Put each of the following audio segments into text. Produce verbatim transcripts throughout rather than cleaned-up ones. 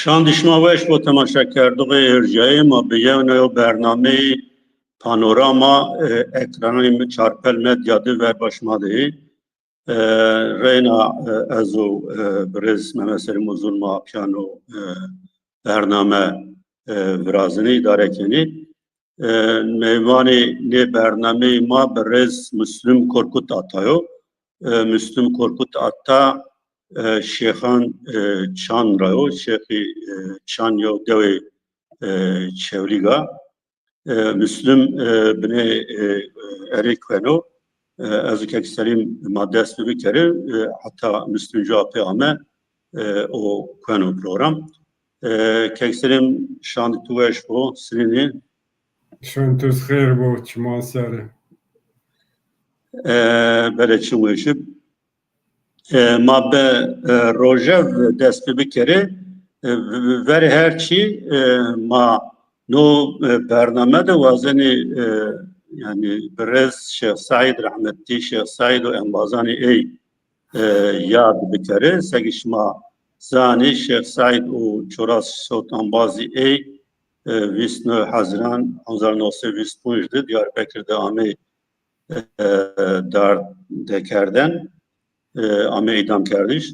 Şandî şima weş bo temaşekerdoxê erjayê ma, bi yewna yew bernameyê Panorama, e, ekranê mi Çarpel Medya de verba şima de yê. E, reyna, e, ez û, e, birêz Mehmet Selîm Uzun ma pîyano, e, bername, e, virazenê, îdare kenê. E, meymanê nê bernameyê ma birêz Muslim Korkut Ata yo. E, Muslim Korkut Ata, e, Şêxan, e, Çan ra yo. Şêxî, e, Çan yo dewê, e, Çewlîg a. E, Muslim, e, binê, e, erê kueno. E, ez û Kek Selîm ma dest pê bikerê, e, heta Muslim ca pê ame, e, o kueno program. E, Kek Selîm, şandî tu weş bo, sinînî. Şandî tu xêr bo, çiman ser. E, belê, çim weş ib. E, ma bi, e, rojev dest pê bikerê. E, v-, v-, verê her çî, e, ma no, e, bername de wazenê, e, yanî birêz Şêx Seîd rehmetî, Şêx Seîd û embazanê ey, e, yad bikerê. Seke şima zanê, Şêx Seîd û çoras sot embazî ey, e, vîst neh Hezîran hezar neh sey vîst û panc de Diyarbekir de amê, e, dardekerden, e, amê îdamkerdiş.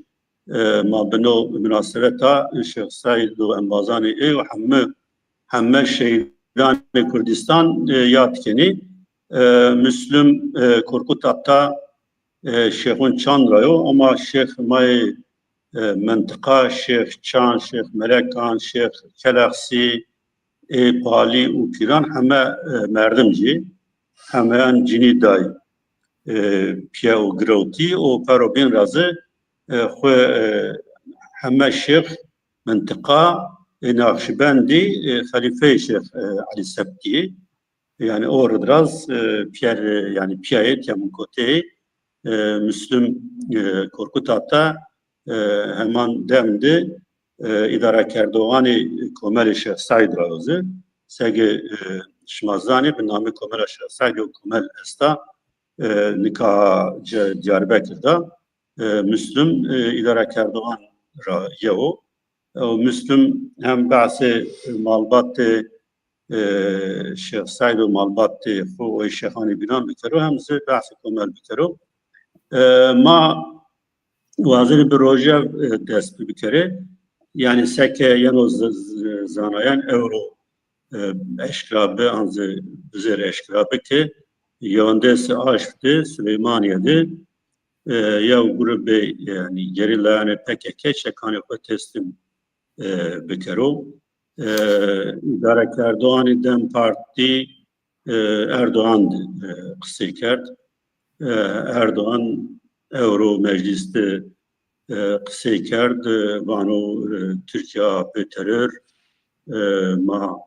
E, ma bi no munasebeta Şêx Seîd û embazanê ey û heme, heme şehîdanê Kurdistan, e, yad kenî. E, Muslim, e, Korkut Ata, e, Şêxun Çan ra yo, ama şêx ma yê, e, mintiqa, Şêx Çan, Şêx Melekan, Şêx Keleksî, ê Palî û Pîran heme, e, merdimcî, hemeyan cinî day, e, pîye û girewtî û pero bîn ra zî, e, xwu, e, heme şêx mintiqa ê Naqşîbendî, e, xelîfeyê Şêx, e, Elî Sebtî yê. Yanî o ridraz, e, pîyer, e, yanî pîyayê tîya min koteyê, e, Muslim, e, Korkut Ata, e, heman dem de, e, îdarekerdoxanê komelê Şêx Seîd ra yo zî. Seke, e, şima zanê, bi namê komela Şêx Seîd yew komel esta, e, nika ci Diyarbekir de, e, Muslim, e, îdarekerdoxan ra yew o. E, Muslim hem behsê malbatê, e, Şêx Seîd û malbatê xwu û ê şêxanê bînan bikero, hem zî behsê komel bikero. E, ma wazenê bi rojev, e, dest pê bikerê. Yanî seke yeno z-, z-, zanayan ewro, e, eşkera bi, an zî bizêr eşkera bi ke Yewendesê Aşp de, Silêmanîye de, e, yew grubê, yanî gerîlayanê P K K çekanê xwu teslîm, e, bikero. E, îdarekerdoxanê dem Partî, e, Erdogan de, e, qisey kerd. E, Erdogan ewro meclîs de, e, qisey kerd, e, vano, e, Tirkîya bê teror, e, ma,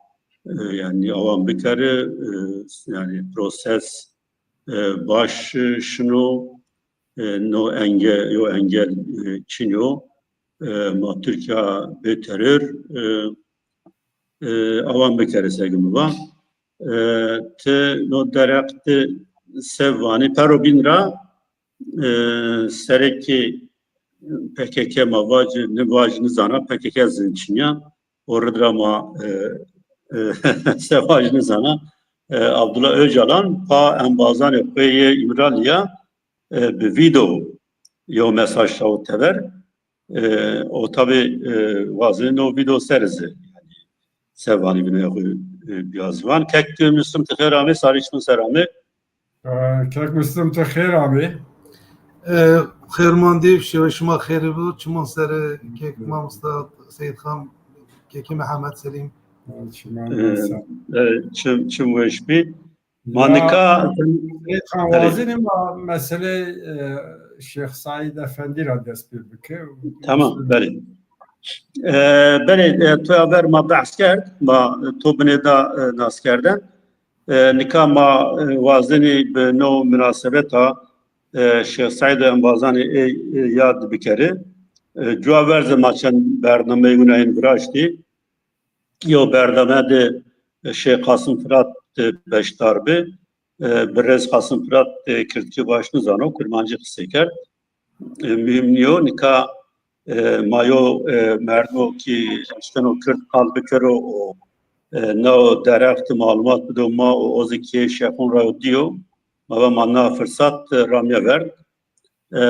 e, yanî awan bikerê, e, yanî proses, e, baş, e, şino, e, no enge-, yo engel, e, çin o. E, ma Tirkîya bê teror, e, e, awan bikerê seke mi va. E, ti no dereq de se vanî, pero bîn ra, e, serekê P K K ma vacî, nêvacî nizana, P K K zî çin ya. O rid ra ma, e, e, se vacî nizana. E, Abdullah Öcalan pa embazanê xwu yê Îmralîya, e, bi vîdeo yew mesaj şawo teber. E, o tabî, e, wazenê no vîdeo ser zî, yanî, se vanî bîne xwu, e, bîya ziwan. Kek Muslim, ti xêr amê, sarê çiman ser amê. E, Kek Muslim, ti xêr amê. E, xêr mandî, şewe şima xêrî bo, çiman ser kek mamosta Seyîd Xan, kekî Mihemed Selîm. E, çiman E, ser. E, çim, çim weş bî. Ma nika, Seyîd Xan, belê, wazenê ma meselê, e, Şêx Seîd Efendî ra dest pê bike. Tamam, belê. E, belê, e, to ya ver ma behs kerd, ma to binê da, e, naskerden. E, nika ma, e, wazenê bi no munasebeta, e, Şêx Seîd û embazanê ey, e, yad bikerê. E, cuwa ver zî ma çend bernameyê wina ên viraştî. Yew bername de, e, Şêx Qasim Firat, e, beşdar bi. E, birêz Qasim Firat, e, kirdkî baş nizano, kurmancî qisey kerd. E, muhîm nîyo. Nika, E, ma yo, e, merdo ki eşkeno Kird qal bikero û, e, nao derexti malumat bido ma û o zî kê şexon ra dîyo. Ma ve ma na firsat, e, ramya verd. E,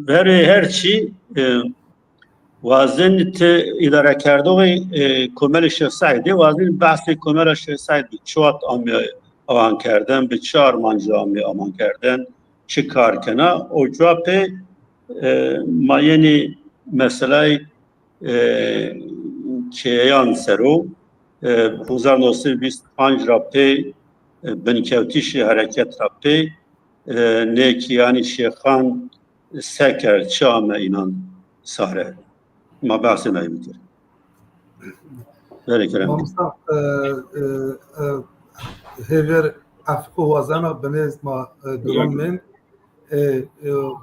verê her çî, e, wazên ti îdarekerdoxê, e, Komelê Şêx Seîdê, wazên behsê Komela Şêx Seîd bi çi wat amê awan kerden, bi çi armancî amê aman kerden, çi kar kena. O cuwa pê, e, ma yenî meselay, e, kêyan ser o, e, hezar neh sey vîst û panc ra pê, e, binkewtişê hereket ra pê, e, nê kî yanî şêxan se kerd, çi ame înan sare. Ma behsê nayê bikir. Verê kerem. Mamosta, e, e, e, hêver efqo wazena binê ma, e, giron mend. E, e,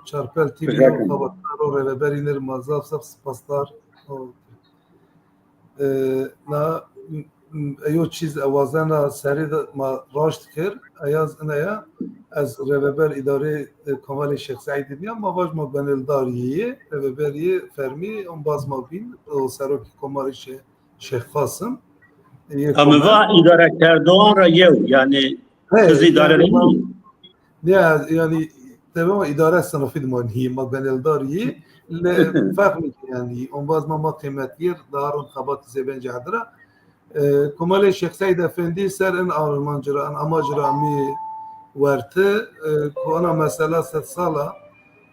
Çarpel T V ro, xebatkarê ro, rêveberînê rê ma zaf zaf sipasdar. O, e, na, m, m, eyo çîz e wazena serî de ma raşt kir, eya zî ina ya, ez rêveber îdarê, e, Komelê Şêx Seîdî nîya, ma vaj ma benêldar yî, rêveber yî fermî, embaz ma bîn, o serokê Komelê Şê-, Şêx Qasim. Yê Ama komel va îdarekerdoxan ra yew, yanî He, qizî îdare yanî de ma, nîya, yanî, tebe ma îdare sinifî de ma nîyê, ma benêldar yî, le ferq nîke yanî, embaz ma ma qîmetgîr, daha rind xebatî zêbên ci hedira. E, Komelê Şêx Seîd Efendî ser in armancî ra, in amacî ra amî werti, e, ku ina mesela sedsala,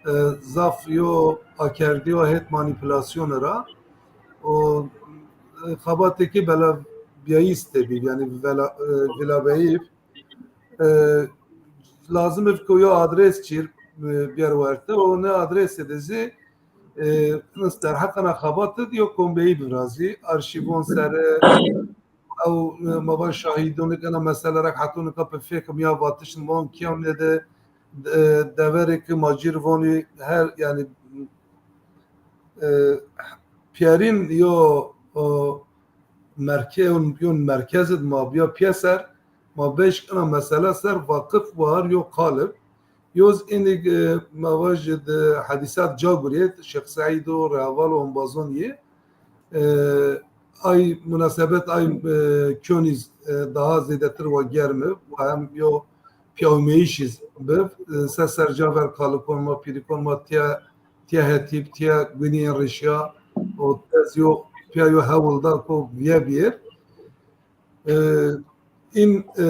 e, zaf yo akerdî yo hêt manîpulasyonî ra. O, e, xebatêkî bela biyayîs de bî, yanî vela, e, vilabeyîf. E, lazim ib ku yo adres çîr, e, bîyer werte. O ne adresê de zî, e, nis derheqê na xebatî de yo kombeyî birazî. Arşîvon sere, ew, e, ma va şahîdon ina mesele ra heto nika pê fêkim ya vatişin van kîyan nêde, e, deverê ki ma cîr vonî her, yanî, e, pîyerîn yo, o, merke-, yon, yon merkez id ma bîya pîyeser, ma beşk ina mesele ser vaqif war yo qalib. Yo zî înî, e, ma vajî di hedîsat ca gurîyet, Şêx Seîd û rêheval û embazon yê. E, ay munasebet ay, e, kîyon iz, e, daha zêdetir wa germ ib, wa hem yo pîyawmeyîş iz bib. E, se serca ver kalikon ma, pîrikon ma tiya, tiya hetîb, tiya gunîyên rişya, o tez yo, pîya yo hewl da ko viye bîyêr. E, în, e,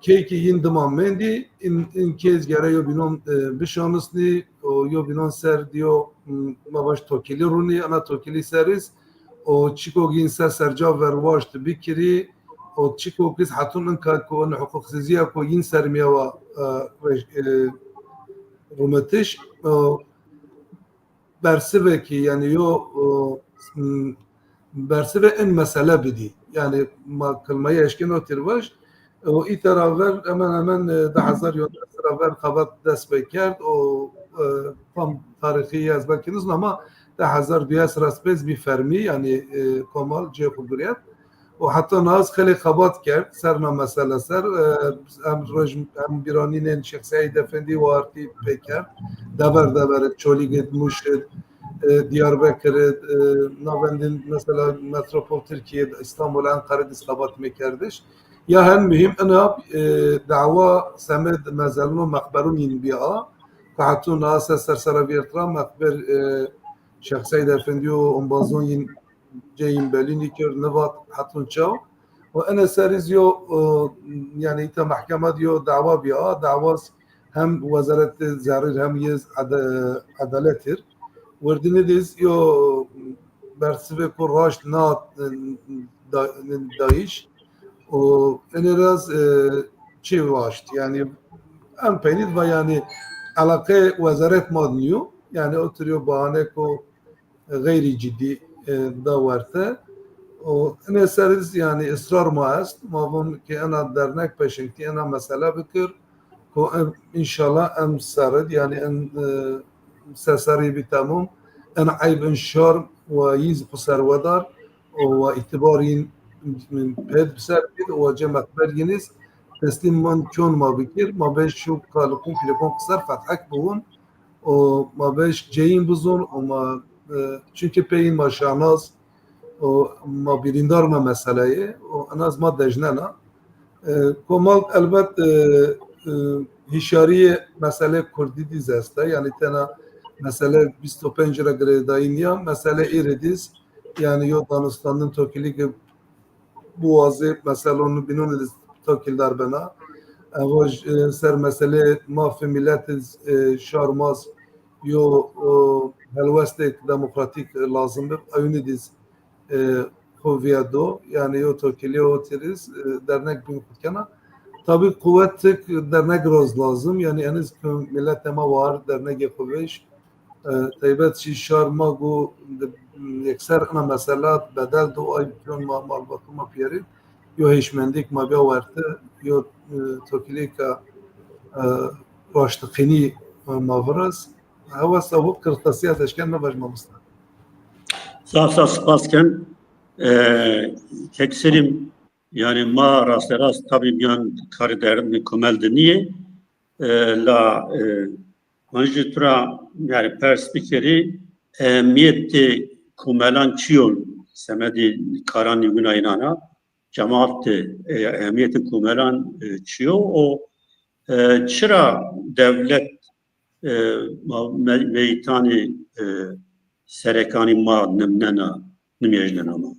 key ki yîn dima mendî, în, în key iz gere yo bînon, e, bişanisnî, o yo bînon ser dîyo, m, ma vaj tokilî rûnî, ana tokilî ser iz, o çîko ki yîn se serca ver waşt bikirî, o çîko ki iz hetûn inka ko in huquqsizîya ko yîn ser mîya wa, e, rej-, e, rûmetiş, o, bersivekî, yanî yo, o, m, bersivê in mesele bidî. Yanî ma kilmayî eşkeno tîr vaj, o îta ra ver hemen hemen, e, di hezar yo ra ver xebat dest pê kerd. O, e, tam tarîxî ez belkî nizûn ama di hezar duyes ra pê zî bî fermî, yanî, e, komal cê xwu girêt. Û heta na zî xeylê xebat kerd ser na mesele ser, e, em roj, em bîranînên Şêx Seîd Efendî wartî pê kerd. Dever dever id, Çolîg id, Mûş id, e, Diyarbekir id, e, navendên mesela metropol Tirkîye id, Îstanbul, Enqere id xebat mê kerdiş. Ya hen muhîm ina, e, dawa semed mezelûn û mexberûn yîn bîya, ku hetûn na se ser sera vîyert ra mexber, e, Şêx Seîd Efendî û embazon yîn ceyîn belî nîkir, nivat hetûn çaw. Û ene serî zî yo, e, yanî îta mehkema de yo dawa bîya, dawa zî hem Wezaretê Zerrîr hem yê ede-, Edaletî r. Wirdînî de zî yo bersivê ku raşt na, e, da-, dayîş. Û ene ra zî, e, çi raşt, yanî en peynî de va yanî eleqê wezaret ma de nîyo. Yanî o tir yo bahane ku xeyrî cidî, e, da werte. Û ine ser iz, yanî, israr ma est. Ma von ke ina dernek peşengtî ina mesele bikir. Ku, e, înşallah em ser id, yanî, in, e, se serî bî temom. In eyb, in şarm wa yîn zî xwu ser wedar û wa îtîbar yîn pêd bi ser bîd û wa cê mexber yîn iz teslîm man kîyon ma bikir. Ma beş şu kalikon pîlikon xwu ser fethek biwon. û ma beş ceyîn bizon û ma E, çunkî pey ma şanaz û ma birîndar na meseleyê û en az ma dejnena. E, Komal elbet, e, e, hişyarîyê meselê kurdî dîz esta. Yanî tena mesele vîst û penc ra girêdayî nîya, mesele îrê dîz, yanî yo danûstandin tokilî ke biwazê meselon bînon de tokildar bena. Ewa j-, e, ser meselê mafê miletê, e, şar ma z yo, e, helwestêk demokratîk lazim bi. Ewînî dîz, e, xo vîya do, yanî yo tokilî o tiriz, e, dernek bîn xud kena. Tabî quwetik dernek roz lazim, yanî eniz ki miletê ma war dernegê xo vêş, e, teybet şî şar ma gu de, yekser ina mesela bedel do, ay bîyon ma malbatû ma pîyerî, yo hêşmendîk ma bîya werte, yo, e, tokilîka, e, raştiqînî, e, ma viraz. Hewa sewik qirtasîya eşken mevaj mamosta. Zaf zaf spas ken. E, Kek Selîm, yanî ma rasterast tabî mîyan karê derdê Komel de nîyê. E, la, e, ma jî tu ra, yanî, pers bikerî, ehemîyetê komelan çi yo semedê karan nîwîna înan a, cemaat de, e, ehemîyetê komelan, e, çi yo û, e, çira dewlet, e, ma-, me-, meyîtanê, e, serekanî ma nimnena, nimêjnena ma?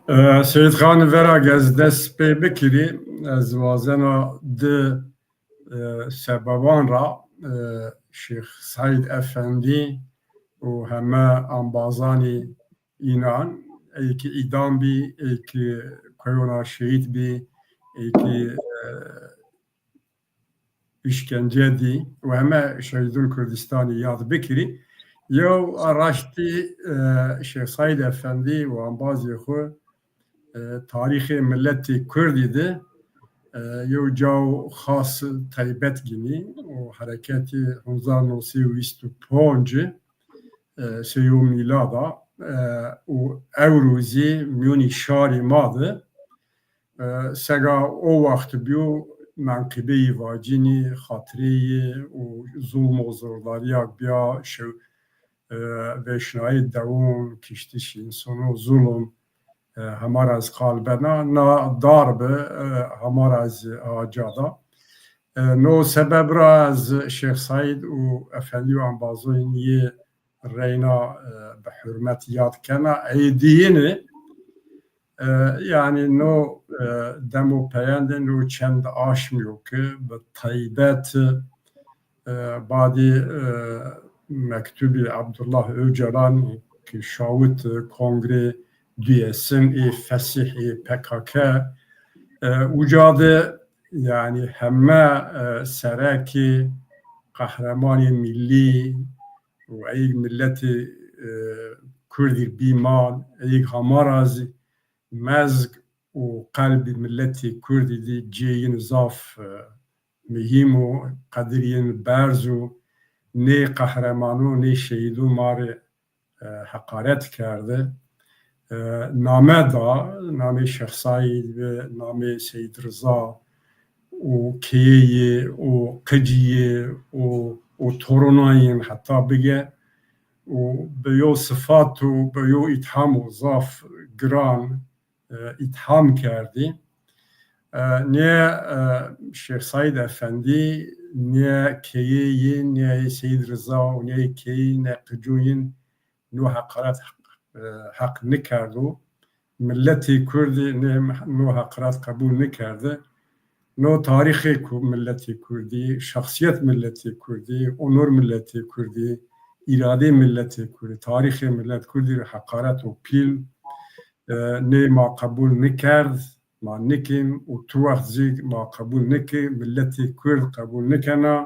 E, Seyîd Xan, vera ke ez dest pê bikirî, ez wazena di, e, sebeban ra, e, Şêx Seîd Efendî û heme embazanî înan, ey ki îdam bî, ey ki kuyona şehîd bî, ey ki, e, îşkence dî û heme şehîdûn Kurdistanî yad bikirî. Yew a raştî, e, Şêx Seîd Efendî û embazê xwu, e, tarîxê miletê Kurdî de, e, yew cao xas taybet ginî û hereketê hezar û new sey û vîst û ponc, e, sey û mîlada, e, û ewro zî mîyonî şarê ma de, e, sega o wext bîyo, menqibeyî vacînî, xatireyî û zulm û zordarîya bîya, şew-, e, vêşnayî dewon, kiştiş însan û zulm, e, hema ra ez qal bena, na darbe, e, hema ra ez aca da. E, no sebeb ra ez Şêx Seîd û Efendî û embazon yê reyna, e, bi hurmet yad kena. Ey diyine, e, yanî no, e, demo peyende no çend aşmî yo ki bi taybet, e, badî, e, mektubî Abdullah Ocalan ki şawit, e, kongrê duyesin ê fesih ê P K K, e, uca de yanî heme, e, serekî, qehremanê millî û eyg miletê, e, Kurdî bî mal, eyg hema ra zî mezg û qelbî miletê Kurdî dî cê yin zaf, e, muhîm û qedir yin berz û nê qehremano, nê şehîdo ma rê, e, heqaret kerde. E, name da, namê Şêx Seîd ve, namê Seyîd Riza û keyeyê û qicîyê û, û toronayên heta bige û bi yo sifat û bi yo îthamo zaf giran, e, îtham kerdî. E, nê, e, Şêx Seîd Efendî, nê keyeyê, nê Seyîd Riza û nê keyeyê, nê qicoyên no heqaret, e, heq nikerdo. Miletê Kurdî nê, no heqaret qebûl nikerde. No tarîxê ku miletê Kurdî, şexsiyet miletê Kurdî, onur miletê Kurdî, îradê miletê Kurdî, tarîxê milet Kurdî rê heqaret û pîl, e, nê ma qebûl nikerd, ma nikên û tu wext zî ma qebûl nikê, miletê Kurd qebûl nikena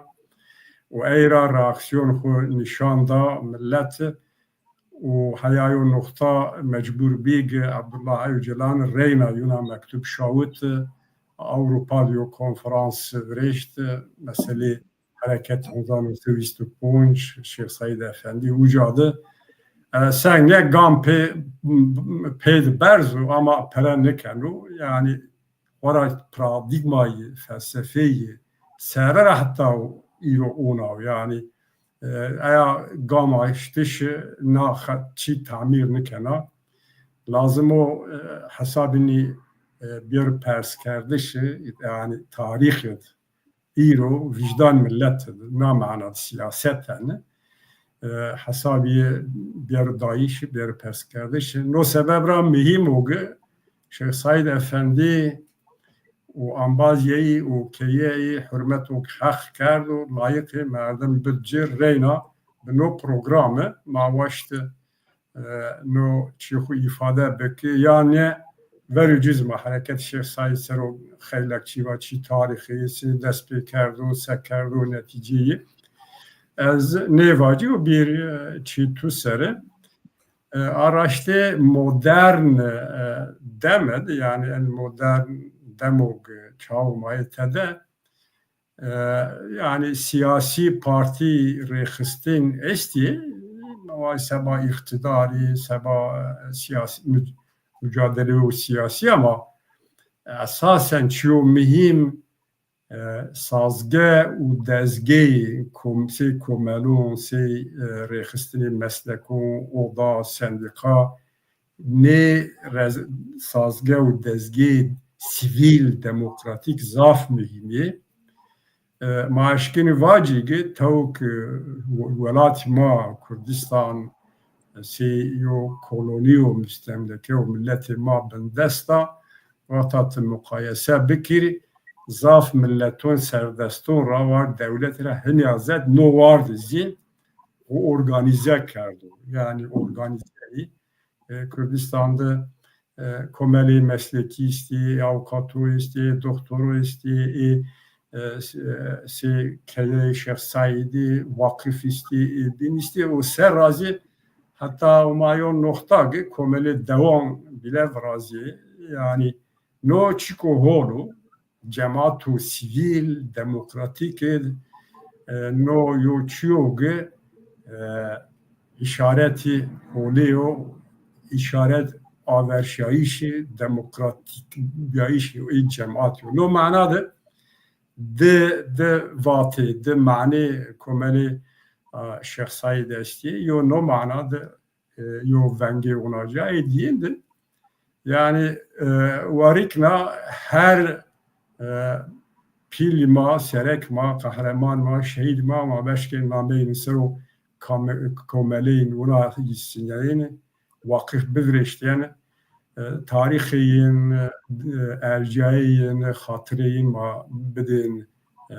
û ey ra reaksîyon xwu nîşan da milet û heya yo nuqta mecbûr bî ki Abdullah Ocalan reyna yuna mektub şawit, Ewropa de yo konferans virêşt, meselê hereket hezar û new sey û vîst û ponc, Şêx Seîd Efendî uca de, e, senge gam pê, pê de berz o ama pere nikeno. Yanî xora paradîgmayî, felsefeyî, sere ra heta îro ona o. Yanî E, eya gama şitişi na çî tamîr nikena. Lazim o, e, hesabî nî, e, bêr perskerdiş, yanî tarîxî îro vîjdan millet na mana de siyaset hene. E, hesabî bêr dayîş, bêr perskerdiş. No sebeb ra muhîm o ki Şêx Saîd Efendî û embazîyeyî û keyeyî hurmet o ki heq kerdo, layiqê merdim bid ci reyna bi no programi ma waşti e, no çî xwu îfade biki. Yanî verû cî zî ma hereket Şêx Saîd ser o xeylek çî va, çî tarîxî, sê dest pê kerdo, se kerdo, netîceyî. Ez nêvacî û bir, e, çî tu seri. E, a raştê modern, e, deme de, yanî en modern demog çaxo ma yê tede, e, yanî sîyasî partî rêxistin estî, ma seba îqtîdarî, seba, e, sîyasî, muc-, mucadele û sîyasî ama esasen çîyo muhîm, e, sazge û dezgeyê kom-, sey komelon, sey, e, rêxistinê meslekon, oda, sendîka, nê rez-, sazge û dezgeyê sivîl demokratîk zaf muhîm ê. E, ma eşkenî vacî ki tewk, e, we-, welatî ma Kurdistan, e, sey yo kolonî yo, mustemleke û milletê ma bindest a. Wexta ti muqayese bikirî, zaf milleton serdeston ra war dewlet ra hinya zed no war de zî o organîze kerdo. Yanî organîze ey. E, Kurdistan de, e, komelê meslekî estî, ê awkato estî, ê doxtoro estî, ê, e, s-, e, sê keyeyê Şêx Saîdî, waqif estî, ê din estî û ser ra zî heta Humayon noxta ki komelê dewan bîle virazîyê. Yanî no çîko hol o, cemato sivîl, demokratîk id, e, no yo çîyo ki, e, îşaretî holê yo, îşaret averşayîşî, demokratîk bîyayîşî ê cemat yo. No mana de di, di vatê, di manê komelê, a, Şêx Saîd estî, yo no mana de e, yo vengê wina ca ê dîyên de. Yanî, e, warîkna her, e, pîlî ma, serek ma, qehreman ma, şehîd ma, ma beşkên nameyên ser o kame-, komeleyên wina yî sinyayên waqif bivirêştîyen, e, tarîxê yin, e, ercayê yin, xatirê yin ma bidên, e,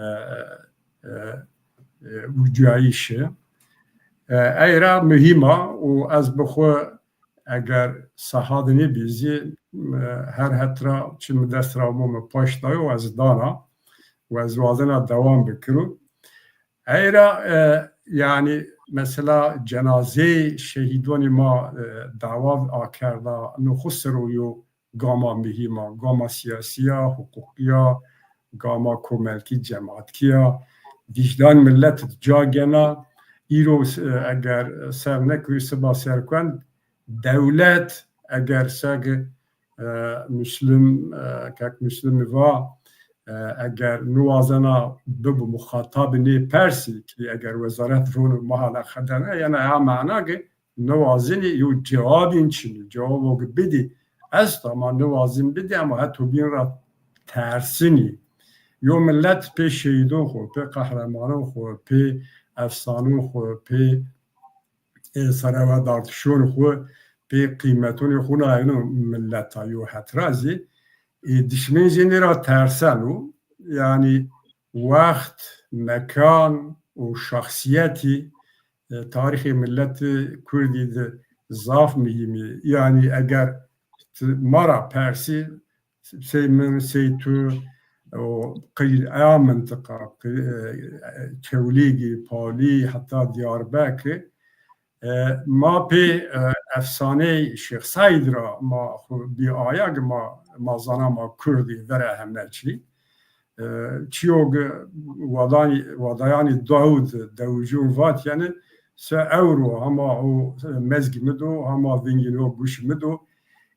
e, e, ucayîşî. E, ey ra muhîm a û ez bi xwu eger saha de nêbî zî, e, her het ra çi mi dest ra amo mi paş dayo ez dana û ez wazena dewam bikiro. Ey ra, e, yanî mesela cenazeyê şehîdonî ma, e, dawa akerda, no xwu ser o yo gama muhîm a, gama sîyasî ya, huqûqî ya, gama komelkî, cematkî ya, vîjdan milet ca gena. Îro, e, eger ser nekirî siba serkuen, dewlet eger seg, e, Muslim, e, kek Muslimî va, e, eger niwazena bibo muxatabî nê persî ki eger wezaret vono ma hela xedene, yena ya mana ki niwazenî yo cewabîn çin o. Cewabo ki bidî esto ama niwazin bidî ama heto bîn ra tersinî. Yo milet pê şehîdon xwu, pê qehremanon xwu, pê efsanon xwu, pê, e, serewedartişon xwu, pê qîmetonê xwu nayeno mileta yo het ra zî, e, dişmên zî nê ra terseno. Yanî wext, mekan û şexsîyetî, e, tarîxê miletê kurdî de zaf muhîm î. Yanî eger ti ma ra persî, sey min, sey tu, o qey-, eya mintiqa, qey-, e, Çewlîgî, Palî, heta Diyarbekir, e, ma pê, e, efsaneyê Şêx Seîd ra ma xwu bî aya ki ma, ma zana ma kurdî vera heme çî. E, çîyo ki wadanî, wadayanî dawd, dewicûn vat, yanî se ewro hema o mezgî mi do, hema vingî no guş mi do.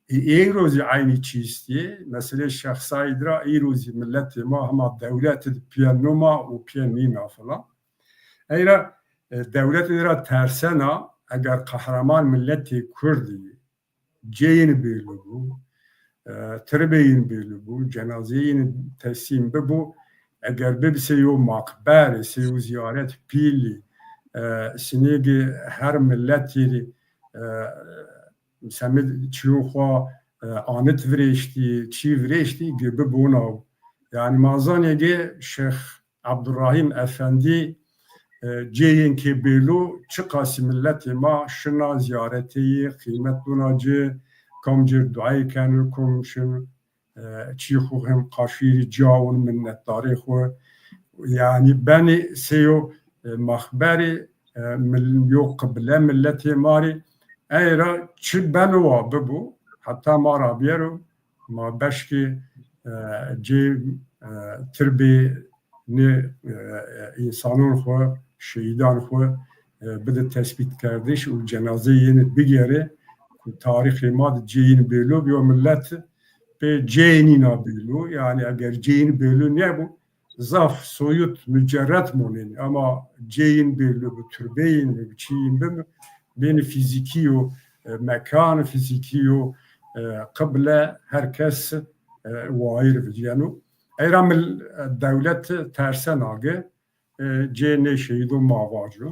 E, êro zî eynî çî estî. Meselê Şêx Seîd ra êro zî miletê ma hema dewlet id pîya numa û pîya nîna filan. Ey ra e, dewletê ra tersena, eger qehreman milletê Kurdî cê yin bêlu bû, e, tirbê yin bêlu bû, cenazeyê yin teslîm bibû, eger bibî sey yo maqberê, sey yo ziyaret pîlî, e, sinêgê her milletî rî, e, semed çîyûn xwu, e, anit virêştî, çî virêştî, gibi bona. Yanî ma zanê gê Şêx Ebdurrahîm Efendî, e, cê yin kê bêlu, çiqasî milletê ma şina ziyaretê yî, qîmet dona ci, kam cêr duayê keno, kom şin, e, çî xwu hem qaşîrî cawin, minnetdarê xwu. Yanî benî sey yo, e, mexberî, e, mil-, yo qibile milletê ma rî. Ey ra çi beno wa bibo, heta ma ra biyero, ma beşkê, e, cê, e, tirbê nê, e, însanon xwu, şehîdan xwu, e, bide tesbîtkerdiş û cenazeyê yînî bigêrê ku tarîxê ma de cê yin bêlu biyo, millet pê cê yin nîna bêlu. Yanî eger cê yin bêlu nêbû, zaf soyut, mucerret monên. Ama cê yin bêlu bi, tirbê yin bi, çî yin bi, bênî fîzîkî yo, e, mekan fîzîkî yo, e, qibile her kes, e, wayir vijyeno. Ey ra mil-, e, dewlet tersena gi, e, cê nê şehîdo ma vajo.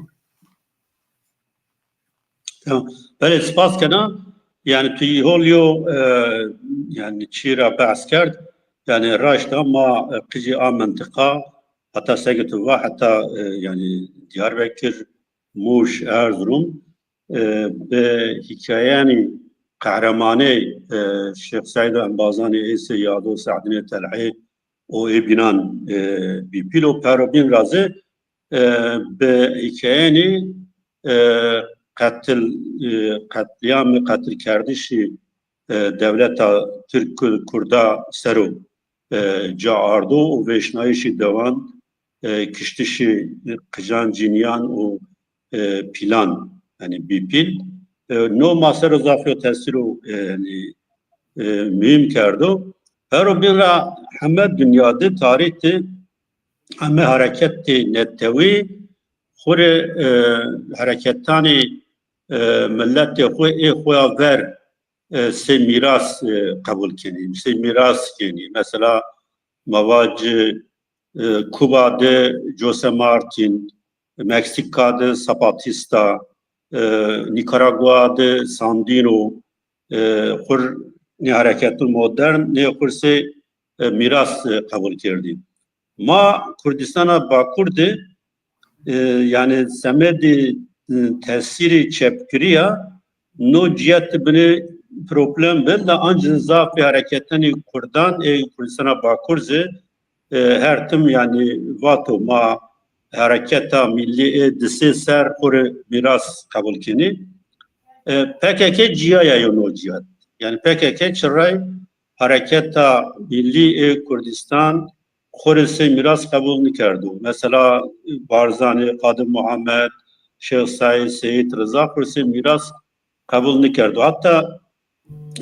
Tamam. Belê, spas kena. Yanî tu yî hol yo, e, yanî çî ra behs kerd. Yanî raşt a ma, e, qijî a mintiqa, heta seke tu va, heta, e, yanî Diyarbekir, Mûş, Erzurum, e, bi hîkayenî qehremanê, e, Şêx Seîd Embazanê, ê sey Yado, Seedînê Telhî û ê bînan, e, bî pîl û pero bîn ra zî, e, bi hîkayenî, e, qetil, e, qetlîyamê, qetilkerdişî, e, dewleta Tirk Kurda ser o, e, ca ardo û vêşnayîşî dewan, e, kiştişî qijan, cinîyan û, e, pîlan, yanî bîpîl. E, no ma ser o zaf yo tesîr û, e, yanî, e, muhîm kerdo. Pero bîn ra heme dinya de, tarîx de heme hereketê netewî xwu rê, e, hereketanê, e, miletê xwu ê xwu ya ver, e, sey mîras, e, qebul kenî, sey mîras kenî. Mesela ma vac, e, Kuba de Jose Martin, Meksîka de Zapatista, e, Nîkaragua de Sandino, e, xwu r nê hereketûn modern, nê xwu r sey, e, mîras, e, qebul kerdî. Ma Kurdîstana Bakur de, e, yanî semedê, e, tesîrê çepgirî ya no cîyet de binê problem bi, la ancî zafê hereketanê kurdan ê Kurdîstana Bakur zî, e, her tim yanî vato ma hereketa millî ê di sey ser xwu rê mîras qebul kenî. E, P K K cîya ya yo no cîyet. Yanî P K K çirey hereketa millî ê Kurdîstan xwu rê sey mîras qebul nikerdo. Mesela Barzanî, Qadim Muhammed, Şêx Seîd, Seyîd Riza xwu rê sey mîras qebul nikerdo. Hatta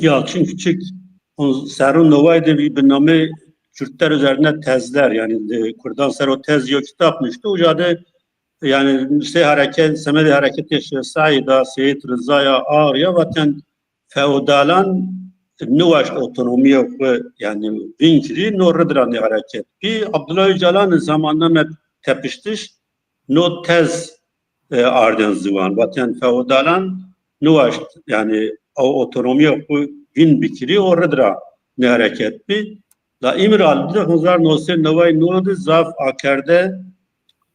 Yalçın Küçük, on serrû neway de bir namê Kürtler üzerine tezler, yanî, e, Kurdan ser o tez yo kitap nuşto. Uca de, yanî, sey hereket, semedê hereketê Şêx Seîd a, Seyîd Riza ya, Ağrı ya, vaten feodalan niwaşt otonomîya xwu, yanî, vîn kirî, no rid ra nê hereket bî. Abdullah Öcalan zamannameya tepiştiş no tez, e, arden ziwan. Vaten feodalan niwaşt, yanî, o otonomîya xwu vîn bikirî, o rid ra nê hereket bî. La Îmrali de hezar no sey neway no de zaf akerde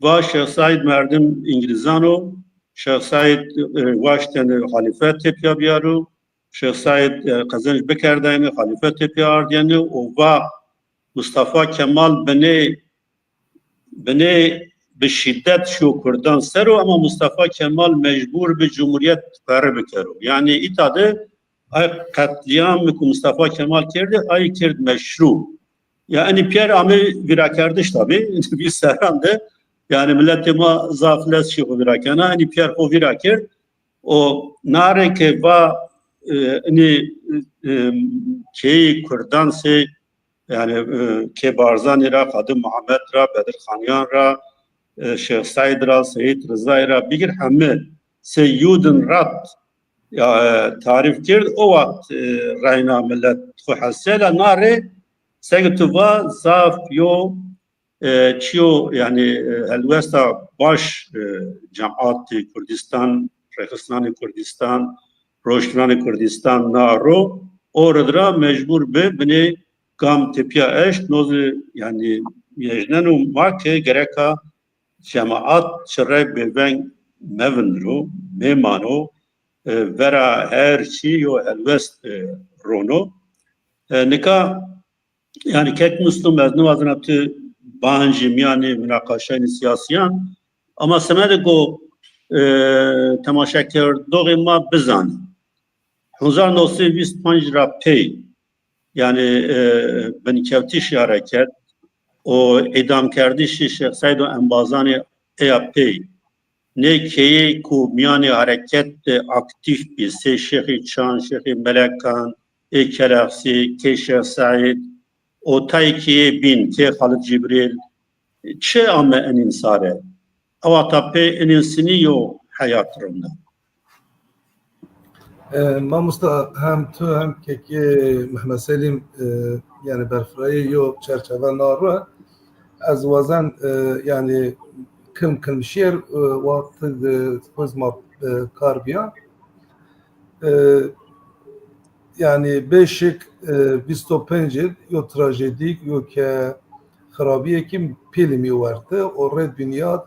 va Şêx Seîd merdim Îngilîzan o, Şêx Seîd, e, waştene xalîfe tepya biyaro, Şêx Seîd, e, qezenc bikerdayne, xalîfe tepya ardîyene û va Mustafa Kemal binê, binê bi şîdet şiyo kurdan ser o, ama Mustafa Kemal mecbur bi cumhurîyet perri bikero. Yanî îta de ay qetlîyam ku Mustafa Kemal kerdî, ay kerd meşrû. Ya enî pîyer ame vîrakerdiş tabî, vî serran de, yanî miletê ma zaf lez şî xwu vîra kena, enî pîyer xwu vîra kerd. O nare ke va, e, enî, e, keyî kurdan sey, yanî, e, kê Barzanî ra, Qadim Muhammed ra, Bedirxanîyan ra, e, Şêx Seîd ra, Seyîd Rizayî ra bigir heme sey Judenrat ya, e, tarîf kerd, o wext, e, reyna milet xwu hesê. La na rê seke tu va zaf yo, e, çiyo, yanî, e, helwesta baş, e, cemaatê Kurdistan, rêxistinanê Kurdistan, roştinanê Kurdistan na ro, o rid ra mecbur bi binê gam tepîya eşt, no zî, yanî, mejneno ma ke gereka cemaat çi rey bêveng mevindiro, mêmano, e, vera her çî yo helwest, e, rono. E, nika, yanî, kek Muslim, ez niwazena tu bancî mîyanê munaqaşayînê sîyasîyan, ama semedê ku, e, temaşekerdoxê ma bizanî. Hezar new sey vîst panc ra pey, yanî, e, binkewtişê hereket û îdamkerdişê Şêx Seîd û embazanê ey a pey, nê keyeyê ku mîyanê hereket de aktîf bî, sey Şêxê Çan, Şêxê Melekan, ê Kelexsî, kê Şêx Seîd û tayê keyeyê bîn, kê Xalid Cibrîl, çi ame inîn sare? Ewata pê inîn sinî yo heyat rewna? E, mamosta, hem tu hem kekê Mehmet Selîm, e, yanî berfirayî yo çerçeve na ro. Ez wazen, e, yanî kilm kilm şîr, e, wextî de xwez ma, e, kar bîya. E, yanî bêşik, e, vîst û penc id yo trajedîk, yo ke xirabîyekî pîl mî werte, o rêd bînyad,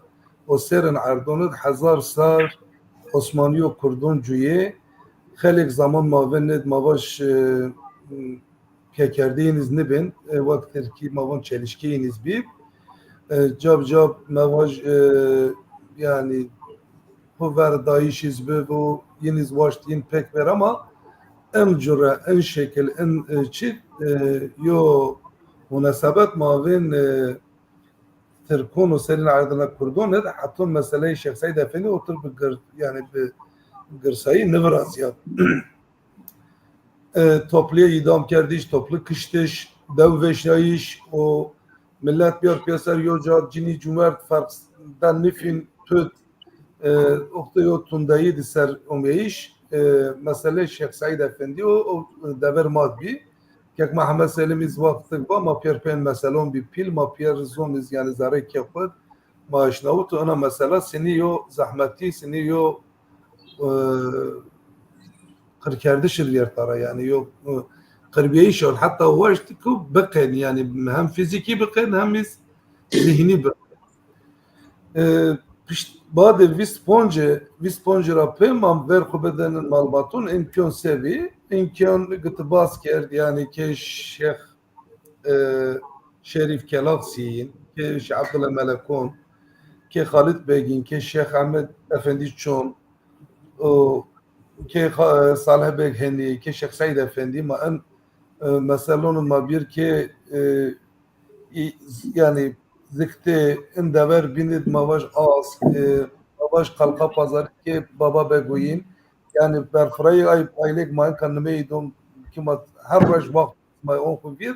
o serên erdon id hezar sar Osmanî û Kurdon cuyê, xelêk zaman ma vin nêd ma vaj, e, pîyakerdeyîn iz nibên, e, wek tirkî ma van çelişkeyîn iz bîb. E, cab cab ma vaj, e, yanî xwu ver dayîş iz bib û yin iz waşt yin pek ver ama en cure, en şekil, en, e, çi, e, yo munasebet ma vên, e, Tirkon û serîn erdina Kurdon id, heton meseleyê Şêx Seîd Efendî otir bi gir, yanî bi girsayî nivirazîya. E, toplîye îdamkerdiş, toplu kiştiş, dew veşnayîş û milet biyar pîyeser yo ca, cinî cumert ferq den nifîn tut, e, oxtê yo tundeyî di ser omeyîş, e, meselê Şêx Seîd Efendî û, û dever ma bî. Kek Mehmed Selîm iz wextik va ma pîyer pên meselon bî pîl, ma pîyer zon iz yanî zerrê kê xwu ma eşnawit û ina mesela sinî yo zehmetî, sinî yo, e, qirkerdiş ir vîyerta ra, yanî yo, e, qirbîyayîş ard. Heta waşt ku biqên, yanî hem fîzîkî biqên hem iz zîhnî biqên. E, pişt badê vîst ponc, vîst ponc ra pê ma ver xwu bidenin malbatun, îmkân se bî, îmkân gitibas kerd, yanî kê Şêx e, Şerîf Kelaksî yin, kê Şêx Ebdullah Melekon, kê Xalid Beg yin, kê Şêx Ehmed Efendî Çon, û kê Xa-, Salih Beg Henî, kê Şêx Seîd Efendî, ma en, e, meselon ma bir kê, e, î-, yanî ziktê in dever bînid ma vaj as, e, ma vaj Qalqa Pazarî kê Baba Bego yin, yanî berfirayî ay, aylêk ma enka nimeyî dom ki ma her roj wext ma on xwu vîr,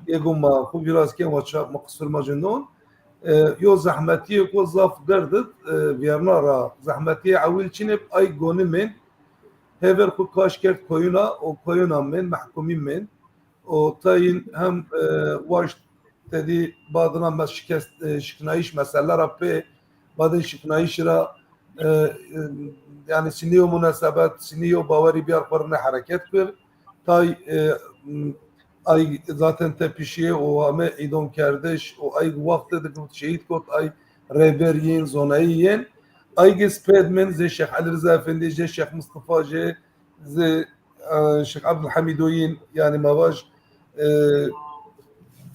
yê go ma xwu vîr az kên, ma ça, ma qisur ma ci non. E, yo zehmetîyêko zaf gird id, e, vîyerna ra. Zehmetîyê ewil çin ib, ay gonî mên. Hêver xwu kaş kerd koyuna, o koyuna mên, mehkumî mên. O tayîn hem, e, waşt tedî badina me şikest, e, şiknayîş mesele ra pê, badin şiknayîşî ra, e, e, yanî sinî yo munasebet, sinî yo bawerî biyar xwu rine hereket kir. Tay, e, m, ay zaten tepişîye û ame îdamkerdiş û ay wextê de got şehîd kot, ay rêber yên, zonayî yên. Ay giz pêd min zê Şêx Elî Riza Efendî, zê Şêx Mistifa, zê, zê, e, Şêx Ebdulhemîdo yên, yanî ma vaj, e,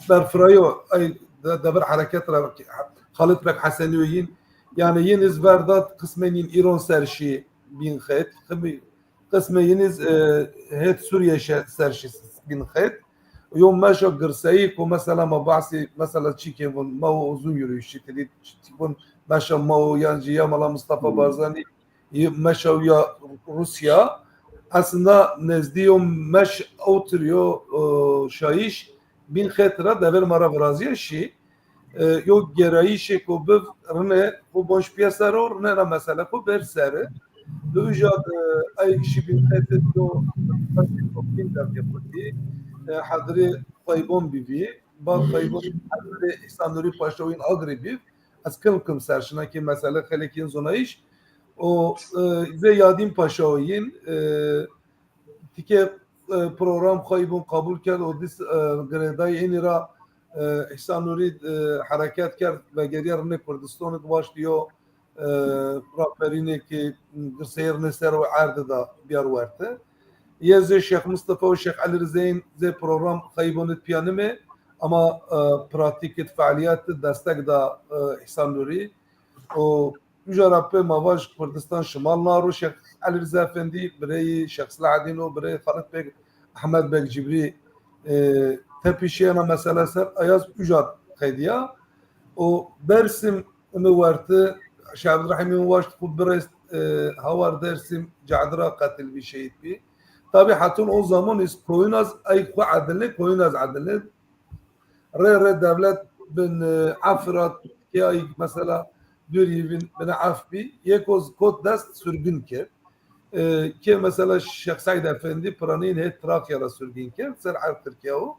berfirayo ay de, dever hereket ra Xalid Beg Hesenîyo yên. Yanî yin iz verdat qismên yin Îron ser şî bîn xet. Qismê yin iz, e, hêt Sûrîye şe-, ser şî bîn xet. Yo meşa girseyî ku mesela ma behsî mesela çîkên vun, ma o uzun yürüyüş çî tedî çîkên vun meşa ma o yan jî ya Mela Mustafa Barzanî, y-, meşa ya Rusya. Aslında nezdî yo meş otir yo, e, şayîş bîn xet ra dever ma ra virazîya şî. e, yo gerayîşêko biv rine xo bonc pîyeser o, rine na mesele xo ber seri. Di uja de ey şibîn qetit yo e, hedirê Xeybon bîbî, bad Xeybon hedirê Îhsan Nurî Paşawîn Agirî bî. Ez kilm kilm ser şina ki mesele xelekîn zonayîş. O, e, zê Yadîn Paşawîn, e, tike, e, program Xeybon qebul kerd, o dîs, e, girêdayî înî ra, e, Îhsan Nurî, e, hereket kerd, vegeriya rinê Kurdistan id waşt yo, e, raperînê ki girseyê rinê ser o erd da biyar werte. Yê zê Şêx Mustafa û Şêx Elî Rizeyîn zê program Xeybon id pîya nimê, ama, e, pratîk id, fealîyet id destek da, e, Îhsan Nurî. O uca ra pê ma vaj Kurdistan Şimal na ro, Şêx Elî Riza Efendî, bireyî Şêx Silahedîn o, bireyî Xalid Beg, Ehmed Beg Cibrî, e, tepîşîyena mesela ser, ayaz uca qedîya. O Dersim imi werti, Şêx Ebdurehîm imi waşt xu birêst, e, hawar Dersim cadi ra qetil bî, şehîd bî. Tabî hetun o zaman iz koyun az, ay xu edilni, koyun az edilni. Rê rê dewlet bin, e, ef ra ke ay mesela dûr yî bin, bine ef bî. Yeko z-, kot dest sürgün kerd. E, ke mesela Şêx Seîd Efendî piranîn hê Trakya ra sürgün kerd. Ser erd Tirkîya o.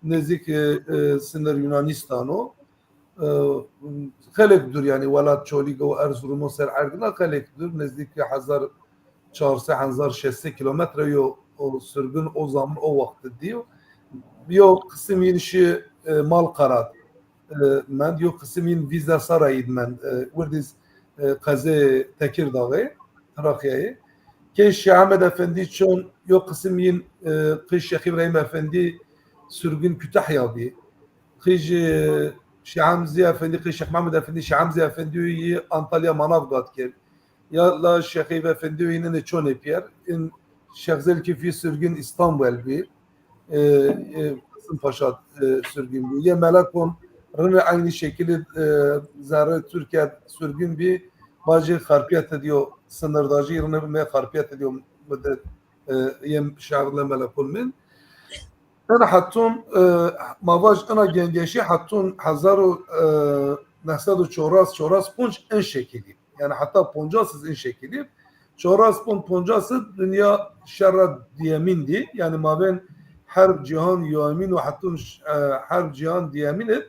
Nêzdîk, e, e, sinir Yunanîstan o. E, xelek dûr, yanî welat Çolîg o, Erzurum o, ser erdina xelek dûr. Nêzdîk hezar çar sey, hezar şeş sey kîlometre yo o sürgün o zaman o wexti dîyo. Yo qisim yin şi, e, Malqara d, e, mend, yo qisim yin Vîzda Sarayî d mend, e, wirdîz, e, qezê Tekîrdağê, Trakyayê. Kê Şêx Ehmed Efendî çon, yo qisim yin, e, qij Şêx Îbrahîm Efendî sürgün Kütahya bî. Qij, e, Şêx Hamzî Efendî, qij Şêx Mehmed Efendî, Şêx Hamzî Efendî yî Antalya Manavgat kerd. Ya la Şêx Eyb Efendî yî nêne çonê pîyer. In Şêx Zelkîfî sürgün Îstanbul bî. E, e, Kasım Paşa, e, sürgün bî. Yê Melekon rine eynî şekilî, e, zerre Türkiye sürgün bî. Bacê Xarpiyete diyo sınırdacı rine me Xarpiyete diyo müddet, e, yê şehirle Melekon min. Ina hetun, e, ma vaj ina gengeşî hetun hezar û, e, neh sed û çoras, çoras ponc in şekilî. Yanî heta poncas iz in şekilî. Çoras pon poncas iz dinya şerra diyemîn dî. Yanî mavên herb cîhan yewemîn û hetun, e, herb cîhan diyemîn id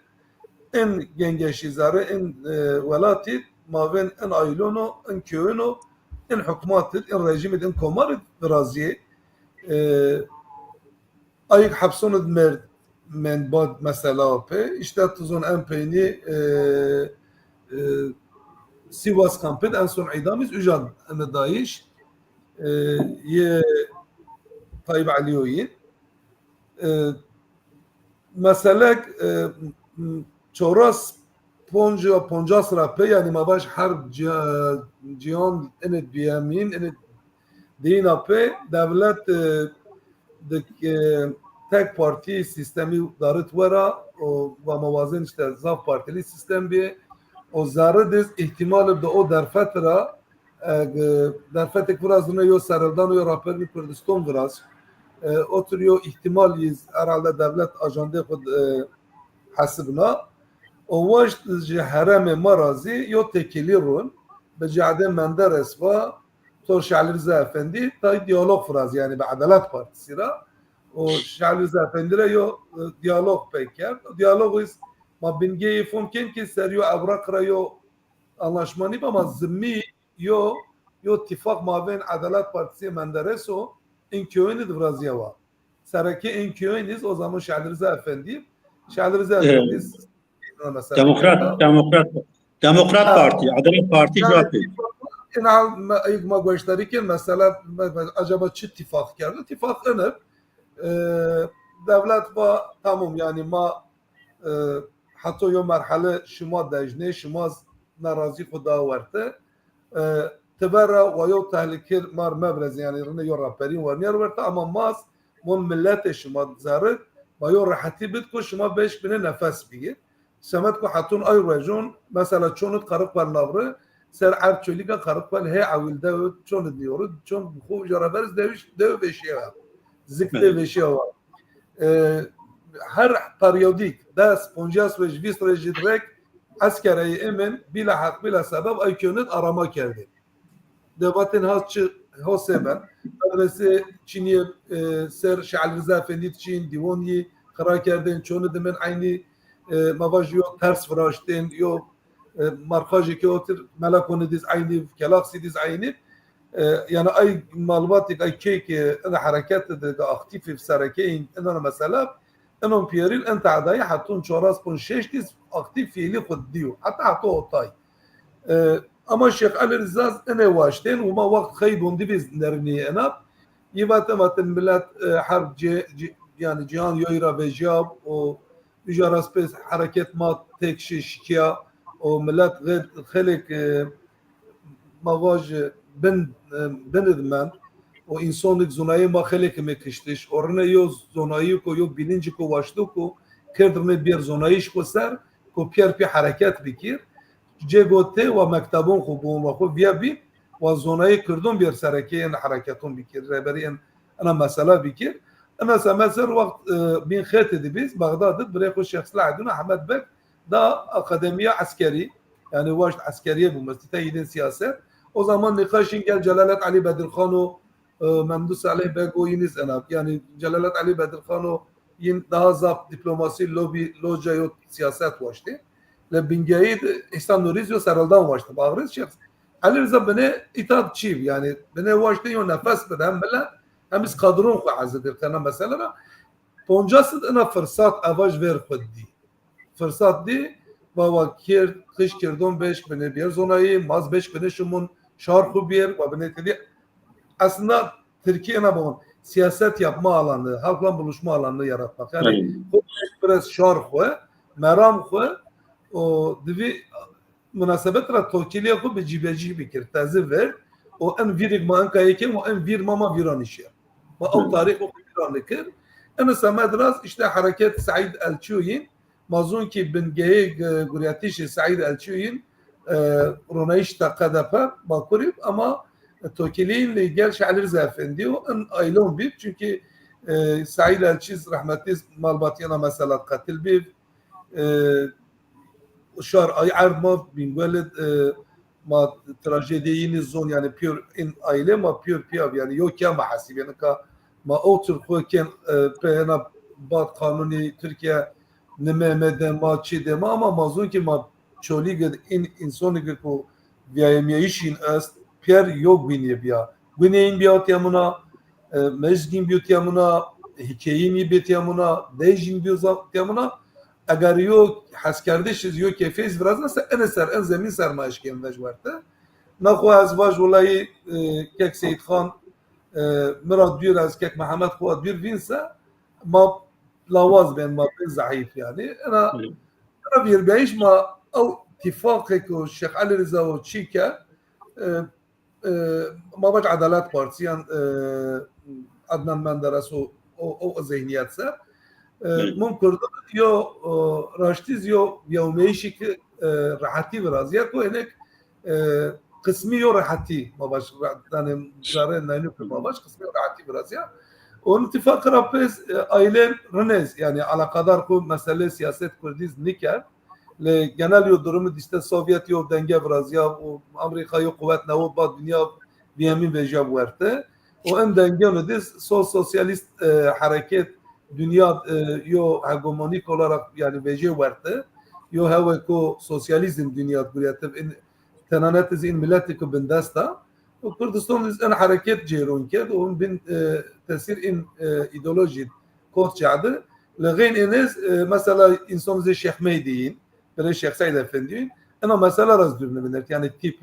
in gengeşî zerre, in, e, welatî mavên in aylon o, in kewin o, in hukmat id, in rejîm id, in komar id virazîyê. E, Ayik hepson id merd, mend bad mesela pê. Îşte tu zon en peynî, e, e, Sivas kampid en son îdam iz uca ine dayîş. E, yê Tayyip Elîyoyî. E, meselek, e, m-, çoras ponca, poncas ra pê, yanî ma vaj herb cî-, cîhan ine duyemîn, ine diyîna pê, dewlet, e, dik, e, tek partî sîstemî darit wera, o, va ma wazên îşte zaf partîlî sîstem bî, o zerre diz îhtîmal bi o derfet ra, e, derfetek viraz rine yo serhildan yo raperînî Kurdistan viraz. E, otur yo îhtîmal yiz herhalde dewlet ajandê xwu, e, hesibna. O waşt ji heremê ma ra zî yo têkilî rûn. Bi Cehdê Menderes va, tor Şêx Elî Riza Efendî, tay diyalog viraz, yanî bi Edelet Partîsî ra. O Şêx Elî Riza Efendî ra yo, e, diyalog pey kerd. O diyalog iz ma bingeyî fom kên ki ser yo ewraq ra yo anlaşma nîba, ama zimî yo, yo tîfaq mavên Edelet Partîsî Menderes o, in kewin id virazîya wa. Sereke in kewin iz o zaman Şêx Elî Riza Efendî, Şêx Elî Riza Efendî iz, mesela, Demokrat, Demokrat, Demokrat Partî, Edelet Partî, yanî, cevap verir. Ina me, ilk ma goşdarî kên, mesela, me, me, acaba çi tîfaq kerdo? Tîfaq ine, e, dewlet va, tamam, yanî ma e, heta yo merhele şima dejnê, şima z-, nerazî xwu da werte. E, ti vera wa yo tehlike mar mevirezê, yanî rine yo raperîn wernîyer werte, ama ma z-, mon miletê şima zerre, ma yo rehetî bid ku şima beş binê nefes bîyê. Semed ku hetun ay ruejon, mesela çon id Qeriqbel navre, ser erd Çolîga Qeriqbel hê ewil dew, çon id nîyori, çon xwu uca ra ver iz dewiş, dew veşîya. Zikte veşîya wa. E, her periyodîk des, poncas roj, vîst roj zî rek eskereyî emên bîla heq, bîla sebeb ay könit arama kerdên. De vatên ha çi ho sê ben. Medresê çînî yê, e, ser Şêx Elî Riza Efendî di çîn, dîwon yî qira kerdên, çonî dimên eynî, e, ma vaj yo ters viraştên, yo, e, marqajê ke otir mela konî dîz eynî, kelaxsî dîz eynî. E, yanî ay malbatêk, ay kêk, e, ina hereket de, de aktîf sereke în, ina mesela, inon pîyerîn, in tadayî hetun çoras pon şeş dîz aktîf fiilî xwu dîyo. Heta heta otay. E, ama Şêx Elî Riza z inê waştên û ma wext xeybon dî vîz nerînî ena. Yî vatin, vatin milet, e, herb cê-, cê-, yanî cîhan yoy ra vejîya û uca ra pê hereket ma têk şi şikîya û milet xê-, xelêk, e, ma vaj, e, bin, e, bin id mend û însonik zonayê ma xelêk ime kiştiş û rine yo zonayî ko, yo bîlincî ko waşto ko kerd rine bîyer zonayîş xwu ser ko pîyer pî hereket bikir. Cê go tê wa mektebon xwu bûn wa xwu vîya bîn wa zonayê kirdon bîyer serekê ên hereketon bikir, rehberî ên ina mesela bikir. Ina semed ser wext, e, bîn xetê de bîz, Bexdad id, birê xwu Şêx Silahedîn Ehmed Beg da akademîya eskerî, yanî waşt eskerîye bû, mestî te yîdên sîyaset. O zaman nîqaş în gel Celalet Elî Bedirxan û, e, Memdû Salih Beg û yîn iz ena. Yanî Celalet Elî Bedirxan û yîn daha zaf dîplomasî, lobî, loca yo sîyaset waştê. Le bingeyî de Îhsan Nurî zî yo serhildan waştê. Baxrîz Şêx Elî Riza binê îta çî, yanî binê waştê yo nefes bide hem milet hem iz kadron xwu ezî dir kena mesela ra. Poncas id ina firsat evaj ver xwu dî. Firsat dî, va wa kerd, qiş kerdon beşk binê bîyer zonayî, ma z beşk binê şimon şar xwu bîyer, wa binê tedî. Aslında Tirkî ena bamon, siyaset yapma alanı, halkla buluşma alanını yaratmak. Yani, evet, xwu biraz şar xwu, meram xwu, o divî munasebet ra tokîlîya xwu bi cîbecî bikir, tezî ver. O en vîrik ma enka yekê, o en vîr ma ma vîranî şer. Ma ew tarîx o vîranî kir. Eni semed raz işte hereket Seîd Elçî yîn, ma zûn ki bingehê, e, guriyatîşê Seîd Elçî yîn, e, ronayîş ta K D P Bakurî, ama tokîlîyîn lê gel Şêx Elî Riza Efendî û in aylon bî. Çünkü, e, Seîd Elçî rehmetî malbatî ena mesela qetil bî. E, şar ay erd ma Bîngol id, e, ma trajedîyê yînî zon, yanî pîyor in aile ma pîyor pîyav, yanî yo kîya ma hesîbîyê. Nika ma otir xwu kên, e, pê ena bad qanûnî Tirkîye nime eme de ma, çî de ma, ama ma zon ki ma Çolîg id in însonî ki ku vîyayemîyayîşîn est, pîyer yo guynîye bîya. Guynîyê în bîya tîyamuna, e, mezgîn bîyo tîyamuna, hîkeyîn yî bê tîyamuna, dejîn bîyo za-, tîyamuna. Eger yo heskerdiş iz, yo keyfê iz virazna se, ene ser, en zemîn ser ma eşkên vej werte. Na xwu ez vaj, welayî, e, kek Seyîd Xan, e, mi ra dûr, ez kek Mihemed xwu dûr vîn se, ma lawaz bên, ma bên zehîf yanî. Ena, ena vîrbeyîş ma ew tîfaqêko Şêx Elî Riza o çî ke, e, e, ma vaj Edalet Partî yan, e, Adnan Menderes o, o, o zihniyet ser. E, mum Kurdan yo, e, raştî zî yo vîyawmeyîşî ki, e, rehetî virazîya ku enek, e, qismî yo rehetî, ma vaj ra-, danê zerrê naynu ki ma vaj, qismî yo rehetî virazîya. Onun tîfaqî ra pês, e, aîlên rinêz, yanî alaqadar ku meselê siyaset kurdîz nikerd. Lê genel yo durumî dîste Sovyet yo denge virazîya û Amerîka yo quwet newo ba dinya vîyemîn vejîya werte. Û en dengeno de so-, sosyalîst, e, hereket dinya, e, yo hegemonîk olarak yanî vejê werte. Yo hewe ko sosyalîzm dinya gurîyetiv in tenanet iz in miletî ku bindest a. Û Kurdistan iz en hereket cêron kerd û in bin, e, tesîr in, e, îdeolojî kot çardi. Li xeyn ênêz, e, mesela însan zê Şêx Meydî yîn, birê Şêx Seîd Efendî yîn. Ena mesela ra zî dûr nivîner. Yanî tîp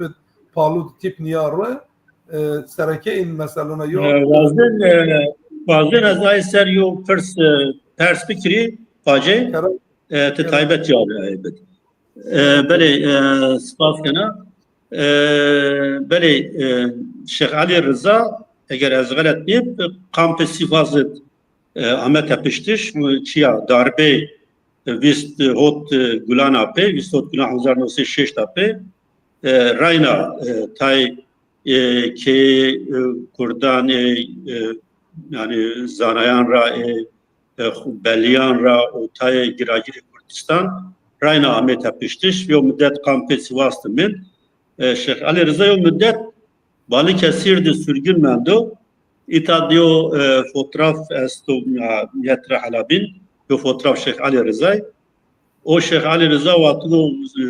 palûd, tîp nîya ro, e, sereke în meselona yo. E, wazên, e, wazên ez ay ser yo pirs, e, pers bikirî, pacê, e, ti taybet ya, e, bid. E, belê, e, spas kena. E, belê, e, Şêx Elî Riza, eger ez xelet nîb, kampê Sîfaz id, e, ame tepiştiş, çiya darbê, e, vîst hot, e, Gulan a pê, vîst hot Gulan hezar newsey şeşt a pê, e, rayna, e, tay, e, kê, e, kurdan, e, e, yanî zanayan ra, e, e, xu-, belîyan ra û tayê giragirê Kurdistan rayna amê tepiştiş. Yo mudet kampê Sivas de mend. E, Şêx Elî Riza yo mudet Balıkesir de sürgün mendo. Îta de yo, e, fotraf esto, ya, yetre helabîn. Yo fotraf Şêx Elî Rizay. O Şêx Elî Riza wexto, e,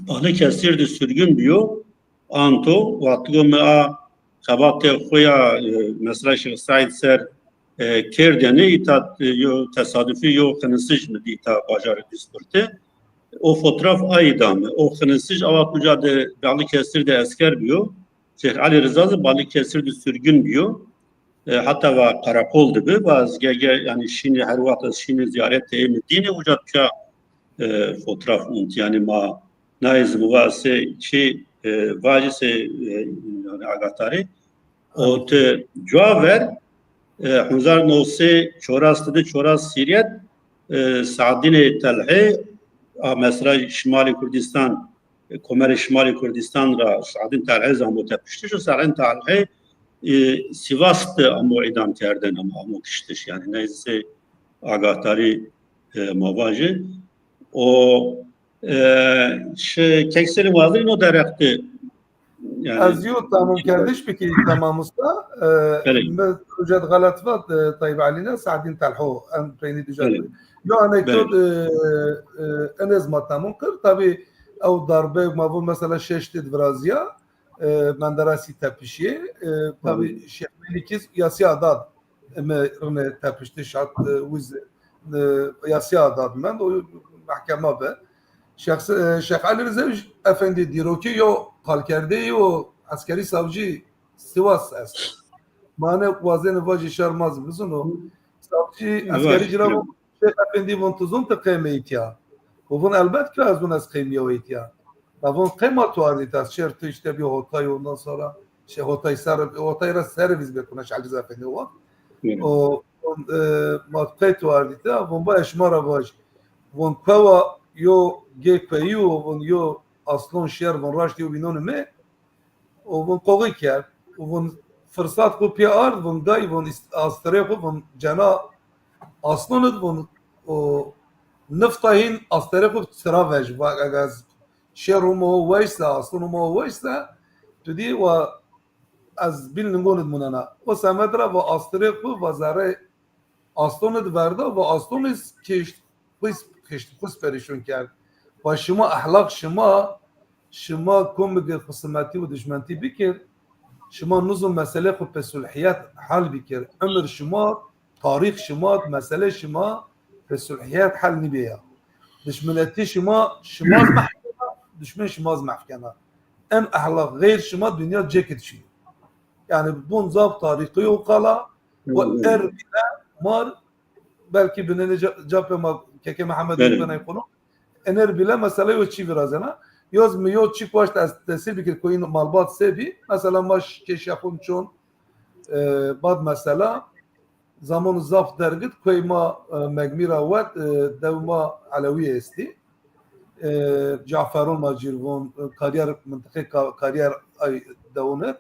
Balıkesir de sürgün biyo. Anto, wexto mi a xebatê xo ya, e, mesela Şêx Seîd ser, e, kerdêne, îta, e, yo tesadufî yo xinisij mi dî îta bajarê Dîzpirtî. O fotraf ayî da mi. O xinisij a wext uca de Balıkesir de esker biyo. Şêx Elî Riza zî Balıkesir de sürgün biyo. E, heta va karakol de bi, va ez ge, ge, yanî şînî her wext ez şînî ziyaretê ê mi dînî, uca pîya, e, fotraf unt. Yanî ma nayê zî mi va sê çî, e, vacî sê, e, yanî agatarî. O ti cua ver, e, hezar no sey çoras de çoras sîret, e, Sadînê Telhê, a mesela Şimalê Kurdistan, e, Komerê Şimalê Kurdistan ra Sadîn Telhê zî amo tepiştiş û Sadîn Telhê, e, Sivas de amo îdam kerdene, amo, amo kiştiş. Yanî neyse agatarî, e, ma vajî. O E, şi kekserî wazirî no derheq de. Yanî ez yo tamamkerdiş bikî, tamam usta. E, belê. Mi uca de xelet vat, e, Tayyip Elî ne, Sadîn Telho, en peynî duca. Belê. Yo anekdot, belê, e, e, en ez ma tamam kir. Tabî ew darbe, ma vûn mesela şeştî de virazîya, e, Menderesî tepişîyê. E, tabî, hı, Şêx Melîkî zî yasîya da mi rine tepiştiş hat, e, wiz, e, yasîya da mend, o mehkema bi. Şêx, e, Şêx Elî Rize Efendî dîrokî yo qalkerdeyî û eskerî savcî Sivas est. Mane wazêne vajî şar ma zî bizûno. Savcî eskerî ci ra vûn, Şêx Efendî vûn tu zûn ti qêmê îtya. Û vûn elbet ki ez zûn ez qêmîya wê îtya. Da vûn qêma tu ardî ta şêr tu işte bir Hotay ondan sonra şey Hotay ser, Hotay ra serê vîz bêkuna Şêx Elî Rize Efendî o wext. Evet. O, o, e, ma qey tu ardî ta, vûn ba ez şima ra vaj. Vûn kuewa yo gê kueyî û vûn yo aslon şêr vûn raştî û vînonê mi. Û vûn qoxî kerd. Û vûn firsat xwu pê ard, vûn gay, vûn îst-, astirê xwu, vûn cena aslon id, vûn o nifta hîn astirê xwu tira vej. Va, ega ez şêr huma ho weş se, aslon huma ho weş se, tu dî wa ez bîn lingon id munena. O semed ra va astirê xwu, va zerrê aslon id verda, va aslon iz kişt, xwis kişt, xwis perîşon kerd. Va şima ehlaq şima, şima komike xusimetî û dijmentî bikir, şima nizon meselê xwu pesulhiyet hal bikir. Emir şima, tarîx şima, meselê şima pesulhiyet hal nîbêya. Dijminetî şima, şima zî mehf kena, dijmin şima zî mehf kena. En ehlaq xeyr şima dinya cekid şîyo. Yanî bûn zaf tarîxî yo qala, wa Erbîle mar, belkî binenê ca-, capê ma keke Mehemedî benay konu. En Erbîle mesela yo çî virazena. Yoz mi yo çî kuwaşt ez tesîr bikir ku în malbat se bî. Mesela ma ş-, kê şexun çon, e, bad mesela zamonu zaf dergit, kuey ma, e, Megmî ra wet, e, dew ma Elewî estî. E, Caferon ma cîr von, e, Karyer mintiqê Ka-, Karyer ay dewon id.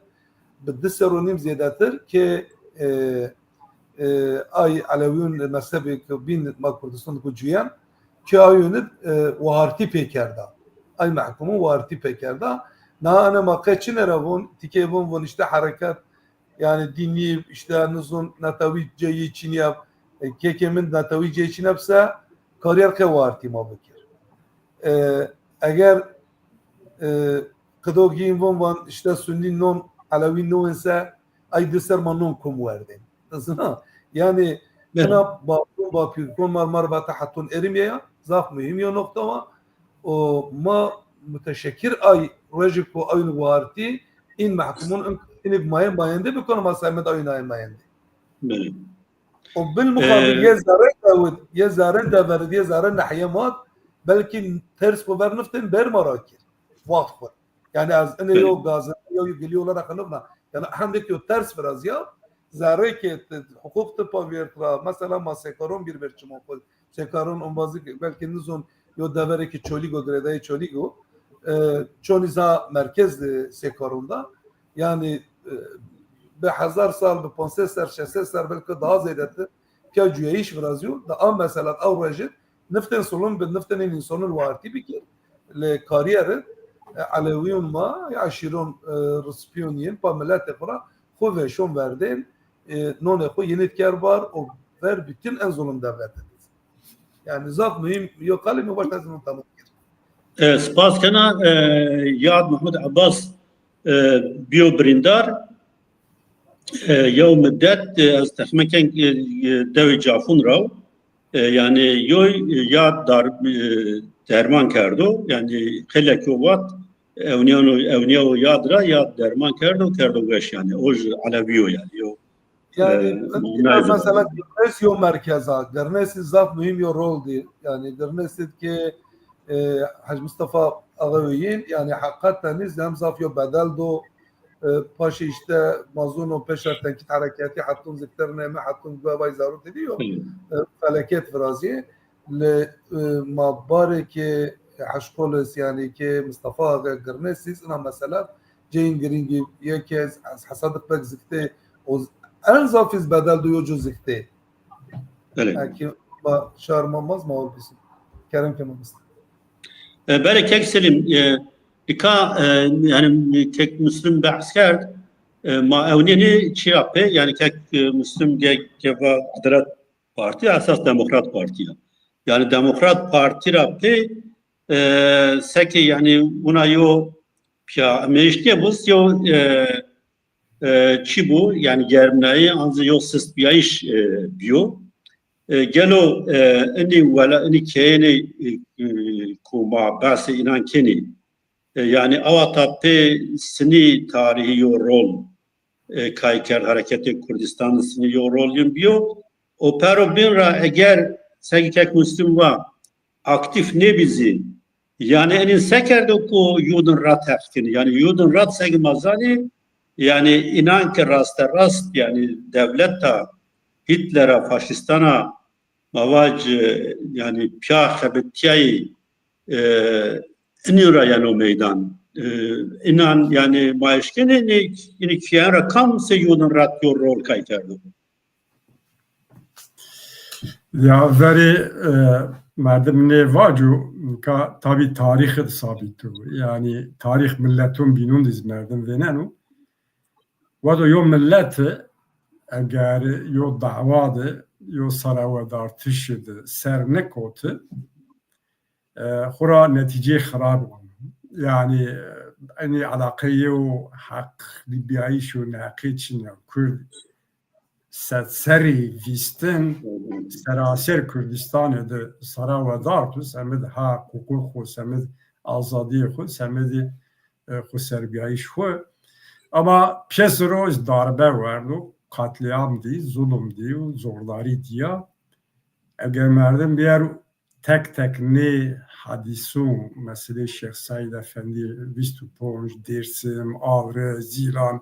Bi di serr û nîm zêdetir ke, e, e, ay Elewîyûn mezhebê ke bîn ma Kurdistan ku cuyen, ke ayûn id, e, wahartî pê kerda. Ay mehkumûn wahartî pê kerda. Na ene ma qe çine ra von, tikê von, von işte hereket, yanî dînî, işte nizon netewî ceyî çinîya, e, kekê min netewî ceyî çinebse, karîyer qe wahartî ma bikir. E, eger, e, qido gîn von van, işte Sunnî non, Elewî non se, ay di ser ma non kom werdên. Zina, yanî, ena bapûn, bapîrkon mar, mar vate heton erimye ya, zaf muhîm yo noqta wa. O ma muteşekir ay rejî ku ayûn wahartî, în mehkumûn în, înî maye mayende bikon, ma semed ayûn ay mayende. Belê. O bilmuqabil, e, yê zerrê dewid, yê zerrê deverid, yê zerrê nehye mat, belkî ters xwu ver niftên ber ma ra kir. Waxt xwu. Yanî ez inê yo gazete, yo gilî olarak nivna. Yanî hendek yo ters virazîya, zerrê ke ti, huquq ti pa vîyert ra, mesela ma sekaron bir ver çimon xwu. Sekaron ombazî belkî nizon yo deverê ki Çolîg o, girêdayê Çolîg o. E, çonî za merkez de sekaron da. Yanî, e, bi hezar sal, bi ponc sed ser, şeş sed ser, belkî daha zêdetir. ya cuyayîş virazîyo, di a mesela ew rejî niftên sulun bi niftên în însanun wartî bikir, lê karîyerin, e, elewîyon ma, ya eşîron, e, rispîyon yên, pa miletê xwu ra xwu veşon verdên, e, nonê xwu yenî diker bar û ver bütün en zulum devlete. Yani zaf muhîm yo qalê mi waşt ez no tamam kir. E, spas kena, e, Yad Mehmud Abbas, e, biyo birîndar. E, yew midet, e, ez texmîn ken, e, e, dewê Cafûn ra. E, yani yoy, e, Yad dar, e, derman kerdo. Yani xeylek yo vat, ewnîyano, ewnîyawo Yad ra, Yad derman kerdo, kerdo weş yani. O jî Elewî yo yani. Yo Yani, e, ina mesela Girnes yo merkez a. Girnesî zaf muhîm yo rol dî. Yani Girnesî ki, e, Hec Mustafa Ağaoyîn, yani heqeten zî hem zaf yo bedel do, e, paşê işte ma zono pêşer tenkît hereketî hetun ziktir neme, hetun guevay zarû dedi yo, e, feleket virazî. Li, e, ma barê ki Heşkolis, yani ki Mustafa Ağa Girnesî, ina mesela ceyîn girîngî ye ki ez, ez hesadik pek ziktê, o z-, en zaf iz bedel do yo cu ziktê. Belê. Eki ma şar ma maz ma ol bisin. Kerem ke mamoste. E, belê kek Selîm, e, nika, e, yani kek Muslim behs kerd, e, ma ewnênê çi ra pê, yani kek, e, Muslim ge-, geva Adalet Partî, esas Demokrat Partî ya. Yani Demokrat Partî ra pê, e, seke yani wina yo piya mêş nêbus, yo, e, e, çi bu? Yani germnayî, anzi yo sist biyayîş, e, biyo. E, gelo, e, inî wela, inî keyênê, e, e, ku ma behsê înan kenî, e, yani awata pê sinî tarîhî yo rol, e, kay kerd, hereketê Kurdistan sinî yo rol yin biyo. O pero bin ra eger seke kek Muslim va aktîf nêbî zî, yani enîn se kerdo ku Judenrat heq kenî? Yani Judenrat seke ma zanî, yani înan ke rasterast, yani dewleta Hitlera, faşîstana ma vac, e, yani piya xebitîyayî, e, inî ra yeno meydan. E, înan yani ma eşkenê nê, inî kîyan ra kam sey Judenrat yo rol kay kerdo? Ya verê, e, merdim nêvaco, ka tabî tarîx id sabît o. Yani tarîx miletun bînun diz merdim vêneno. Wado yo mileti eger yo dawa de, yo sarawedartişi de ser nikoti, e, xura netîcê xirab o. Yani, e, enî alaqeyê o heq biyayîş û neheqê çin ya. Kurd sed serrî vîstin seraser Kurdistanê de sarawedartu, semid heq, huqûq xwu, semid azadiyê xwu, semidî, e, xwu serbiyayîş xwu. Ama pêsiro darbe werdo, qatlîam dî, zulum dî û zordarî dîya. Eger merdim bîyer tek tek nê hadîsû, meselê Şêx Seîd Efendî, vîst û ponc, Dêrsim, Avri, Zîlan,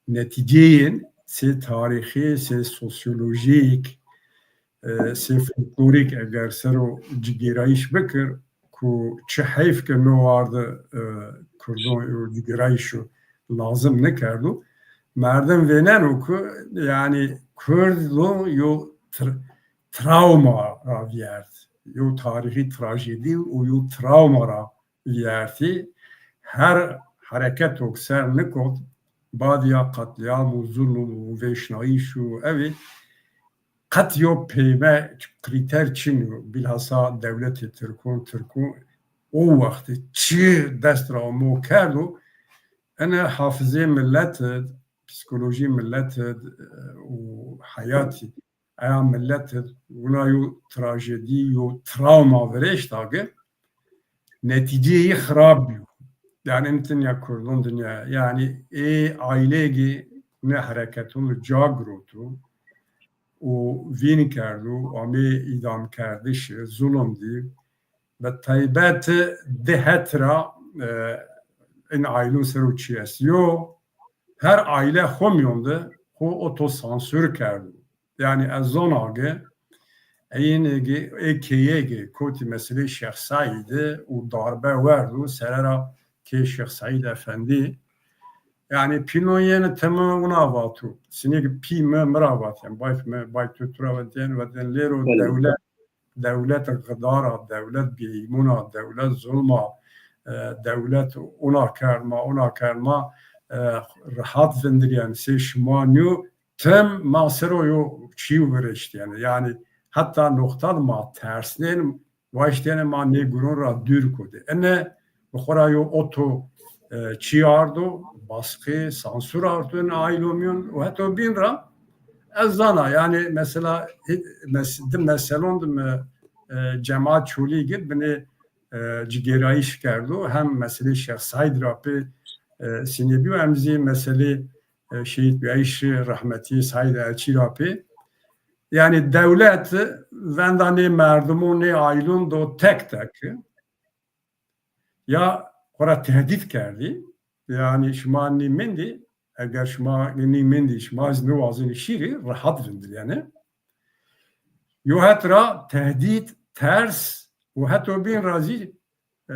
netîceyên sê tarîxî, sê sosyolojîk, e, sê folklorîk eger ser o cigêrayîş bikir, ku çi heyf ke no war de, e, Kurdon û cigêrayîşo lazim nikerdo. Merdim vêneno ku, yani, Kurdo yo tr-, trawma ra vîyert. Yo tarîxî trajedî û yo trawma ra vîyertî. Her hereketok ser nikot, badîya qatlîam û zulm û vêşnayîş û evî qet yo peyme krîter çin o. Bilhassa dewletê Tirkon, Tirkon o wextî çi dest ra amo kerdo, ene hafizê milet id, psîkolojî milet id, e, û heyatî eya milet id wina yo trajedî, yo trawma virêşta ki netîceyê yî xirab bîyo. Yani, ne tenya Kurdon dinya, yani, ê aîleyê ki ne hereketun de ca giroto û vîn kerdo, amê îdamkerdiş, zulum dî. Bi taybet di het ra, e, in aîlun ser o çi est. Yo, her aîle xo mîyon de xo otosansur kerdo. Yani ez zona ki, eyînê ki, ê keye ki kotî meselê Şêx Seîdî û darbe werdo, sere ra kê Şêx Seîd Efendî, Yanî pîlon yenî teme wina vato. Sinî ki pî mi mi ra vatîyen, bayf mi, bay tu tu ra vatîyen, vatîyen lêro dewlet, dewlet qidar a, dewlet bêîmon a, dewlet zulm a, e, dewlet ona kerd ma, ona kerd ma, e, rehat vindirîyen, sey şima nîyo, tim ma ser o yo çîyo virêştîyenî. Yanî heta noqta de ma tersnên, vajîtêne ma nê guron ra dûr kotê. Ene bi xo ra yo oto, e, çî ardo, baskı, sansur ardo ene aîlo mîyon û heto bîn ra ez zana, yanî mesela, hi-, mes-, di meselon de mi, e, cemaat Çolîgî binê, e, cigêrayîş kerdo, hem meselê Şêx Seîd ra pê, e, sinê bîyo, hem zî meselê, e, şehîd bîyayîşî rehmetî Seîd Elçî ra pê. Yanî dewlet venda nê merdimon, nê aîlon do tek tek ya xo ra tehdît kerdî. Yanî şima nîmendî, eger şima nîmendî, şima ez niwazenî şîrî, rehat vindirîyenî. Yo het ra tehdît, ters û heto bîn ra zî, e,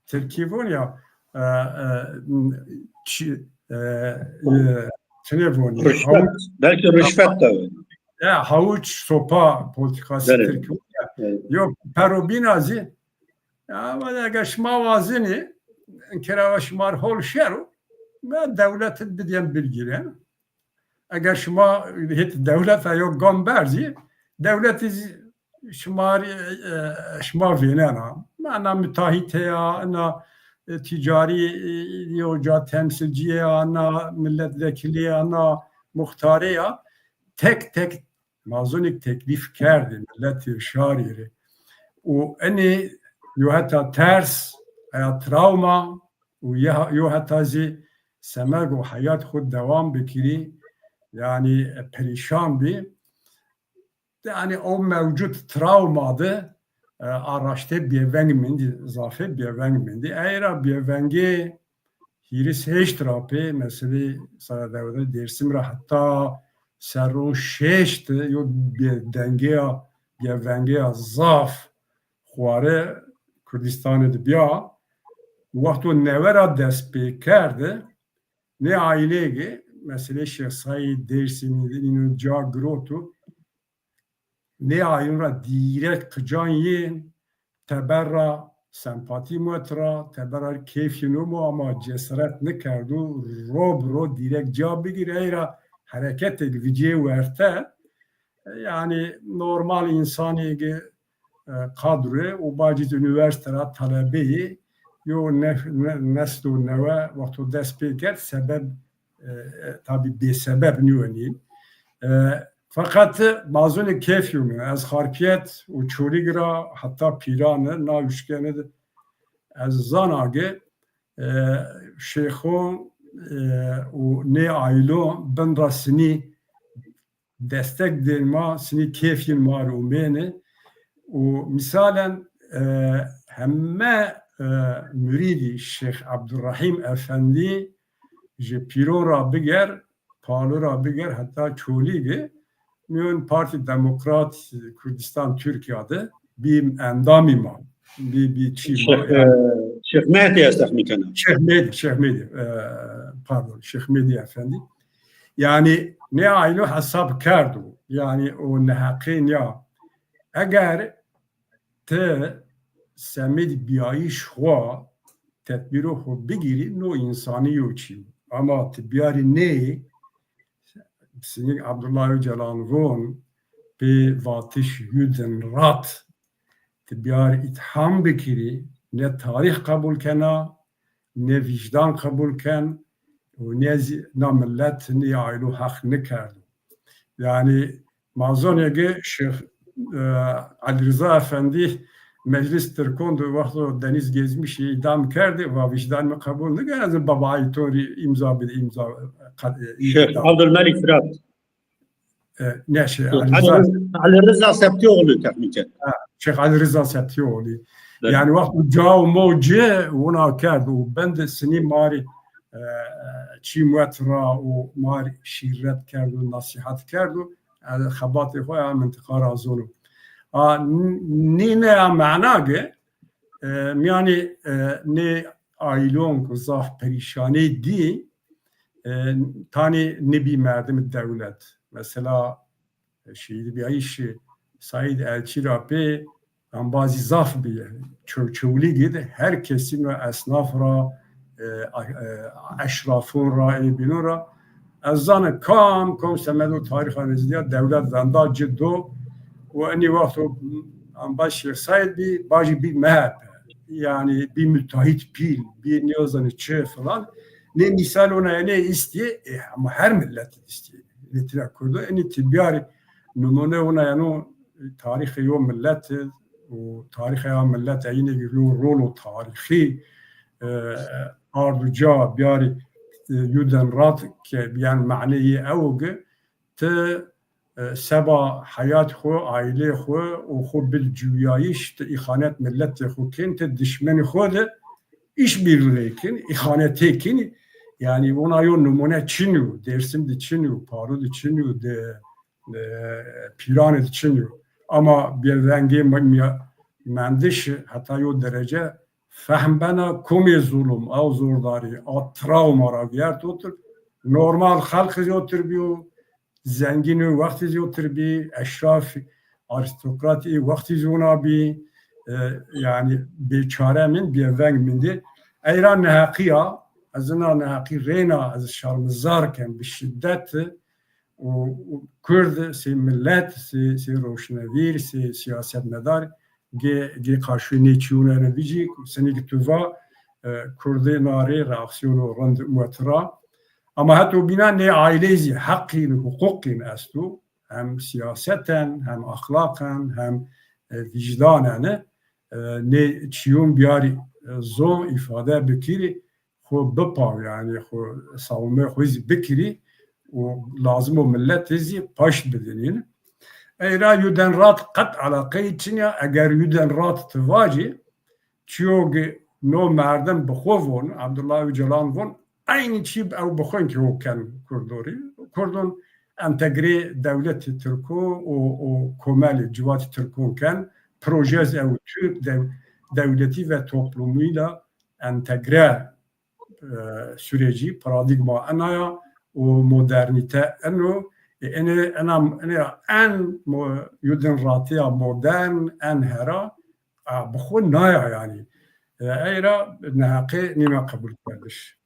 tirkî von ya, e, e, çi, e, e, çinê vonî? Rişvet. Hawiç, belki rişvet de. Ya, hawiç sopa politikası tirkî von ya. Yo, pero bîna zî, ya, ma eger şima wazenî, kera şima rê hol şero, ma dewlet bidîyen bilgîren. Eger şima hêt dewleta yo gam berzî, dewletî zî şima rê, e, şima vênena. Mana müteahhite ya, ina, e, ticarî, e, yo ca temsilcîye ya, ina milletvekilî ya, ina muxtarê ya, tek tek ma zonî teklîf kerdî milletê şarî rê. Û enê yo heta ters, eya travma, û ye-, yo heta zî semergo heyat xwu dewam bikirî, yanî, e, perîşan bî. Yanî o mewcud travma de, e, a raşte bêveng mendî, zafê bêveng mendî. Ey ra bêvengê hîris heşt ra pê, meselê Sara Dewde Dêrsim ra heta serron şeşt yo bêdengeya, bêvengeya zaf xware Kurdistanê de bîya. Wexto newe ra dest pê kerde, nê aîleyê, meselê Şêx Seîd, Dêrsimî, îno ca giroto, nê aîlon ra dîrek qican yên, teber ra sempatî muet ra, teber ra keyfî nimo ama cesaret nikerdo ro bi ro dîrek ca bigîr, ey ra hereketêk vicê werte. Yanî normal însanê ge, e, kadroyê û bacî zî unîversîte ra talebeyî yo ne-, ne-, neslo newe wexto dest pê kerd, sebeb, e, e, tabî bêsebeb nîyo nî. E, feqet ma zonê keyfî yo mi. Ez Xarpîyet û Çolîg ra heta Pîrane, na uşkene de ez zana ge, e, şêxon, e, û nê aîlon bin ra sinî destek dên ma, sinî keyfîn ma rê omêne. Û mîsalen, e, heme, e, murîdî Şêx Ebdurrehîm Efendî ji Pîron ra biger, Palo ra biger heta Çolîge, mîyon Partî Demokrat Kurdistan Tirkîya de bî endamî ma. Bî, bî çî ma. Şêx, e, Şêx Mehdî ez texmîn kena. Şêx Mehdî, Şêx Mehdî, e, pardon, Şêx Mehdî Efendî. Yanî nê aîlo hesab kerdo. Yanî o neheqê nîya. Eger ti semedî bîyayîş xwu, tedbîro xwu bigîrî, no însanî yo çî. Ama ti biyarî nê, sinî Abdullah Öcalan von, pê vatiş Judenrat, ti biyar îtham bikirî, ne tarîx qebul kena, ne vîjdan qebul ken û ne zî na milet, nê aîlo heq nikerdo. Yanî ma zonê ge Şêx, e, Elîriza Efendî meclis Tirkon de wexto Deniz Gezmişî îdam kerdê, va vîjdan mi qebul nikeno, ez babayî to rê îmza bidî, îmza, e, qe-, e, Şêx îdam. Abdülmelik Fırat. E, ne şey, Elîriza. Elîriza Septîoğlu texmîn kerd. Ha, Şêx Elîriza Septîoğlu. Evet. Yanî wexto ca û mo ci wina kerd û bende sinî ma rê, e, çî muet ra û ma rê şîret kerdo, nasîhat kerdo. E, xebatê xo ya mintiqa ra zono. A, n-, nîne ya mena ge, e, mîyanê, e, nê aîlon ku zaf perîşanê dî, e, tanê nêbî merdimê dewlet. Mesela, e, şehîdbîyayîşê Saîd Elçî ra pê embazî zaf bî. Çew-, Çewlîgî de her kesî ra, esnaf ra, e, a-, e, eşrafon ra, ê bînon ra. Ez zana kam kam semedo tarîxa Êzidîya dewlet venda ci do û enî wext o embaz Şêx Seîd bî, bajî bî M H P. Yanî bî mutahît pîl, bî nêzanî çi filan. Nê mîsal ona yenê îstî, e, ama her millet îstî. Nêtîna Kurdo, enî ti biyarî nimûne ona yeno tarîxê yo millet û tarîxê ya millet eynî yo rolo tarîxî, e, ard û ca biyarî, e, Judenrat ke, yanî maneyê ew o ki ti, e, seba heyat xwu, aîlê xwu û xwu bil ciwîyayîş ti îxanet miletê xwu kên, ti dişmenê xwu de îşbîrlixê kên, îxanetê kên. Yanî ona yo nimûne çin o, Dêrsim de çin o, Paro de çin o, de, e, Pîranê de çin o. Ama bêvengê me-, me-, mendiş heta yo derece fehm bena komê zulum, ew zordarî, a trawma ra vîyert otir. Normal xelq zî otir bîyo, zengîn û wextî zî otir bî, eşraf, arîstokrat ê wextî zî wina bî, e, yanî bêçare min, bêveng min dî. Ey ra neheqî ya, ez ina neheqî reyna, ez şermizar ken bi şîdet û, û Kurd sey milet, sey, sey roşnevîr, sey siyasetmedar gê, gê qarşî nê çîyûne re vîcî, senî ki tu va, e, Kurdê na rê reaksîyono rind muet ra. Ama heto bîna nê aîleyî zî heqîn, huqûqîn esto, hem siyaseten, hem axlaqen, hem, e, vîcdanen. E, nê çîyûn biyarî, e, zon îfade bikirî, xwu bipaw, yanî xwu savunmeyê xwu zî bikirî û lazim o miletê zî paşt bidinîn. Ey ra Judenrat qet eleqeyî çin ya. Eger Judenrat ti vacî, çîyo ki no merdim bi xwu von, Abdullah Ocalan von, eynî çî ew bi xwu ki ho ken Kurdorî. Kurdon entegrê dewletê Tirko û, û komelê civatê Tirkon ken, proje zî ew Türk dew-, devleti ve toplumuyla entegre, e, süreci, paradigma ena ya û modernîte eno. E, ene, ena, ene ya en mo-, Judenratiya modern, en hera, a, bi xwu naya yanî. E, ey ra neheqê nîme qebul kerdiş.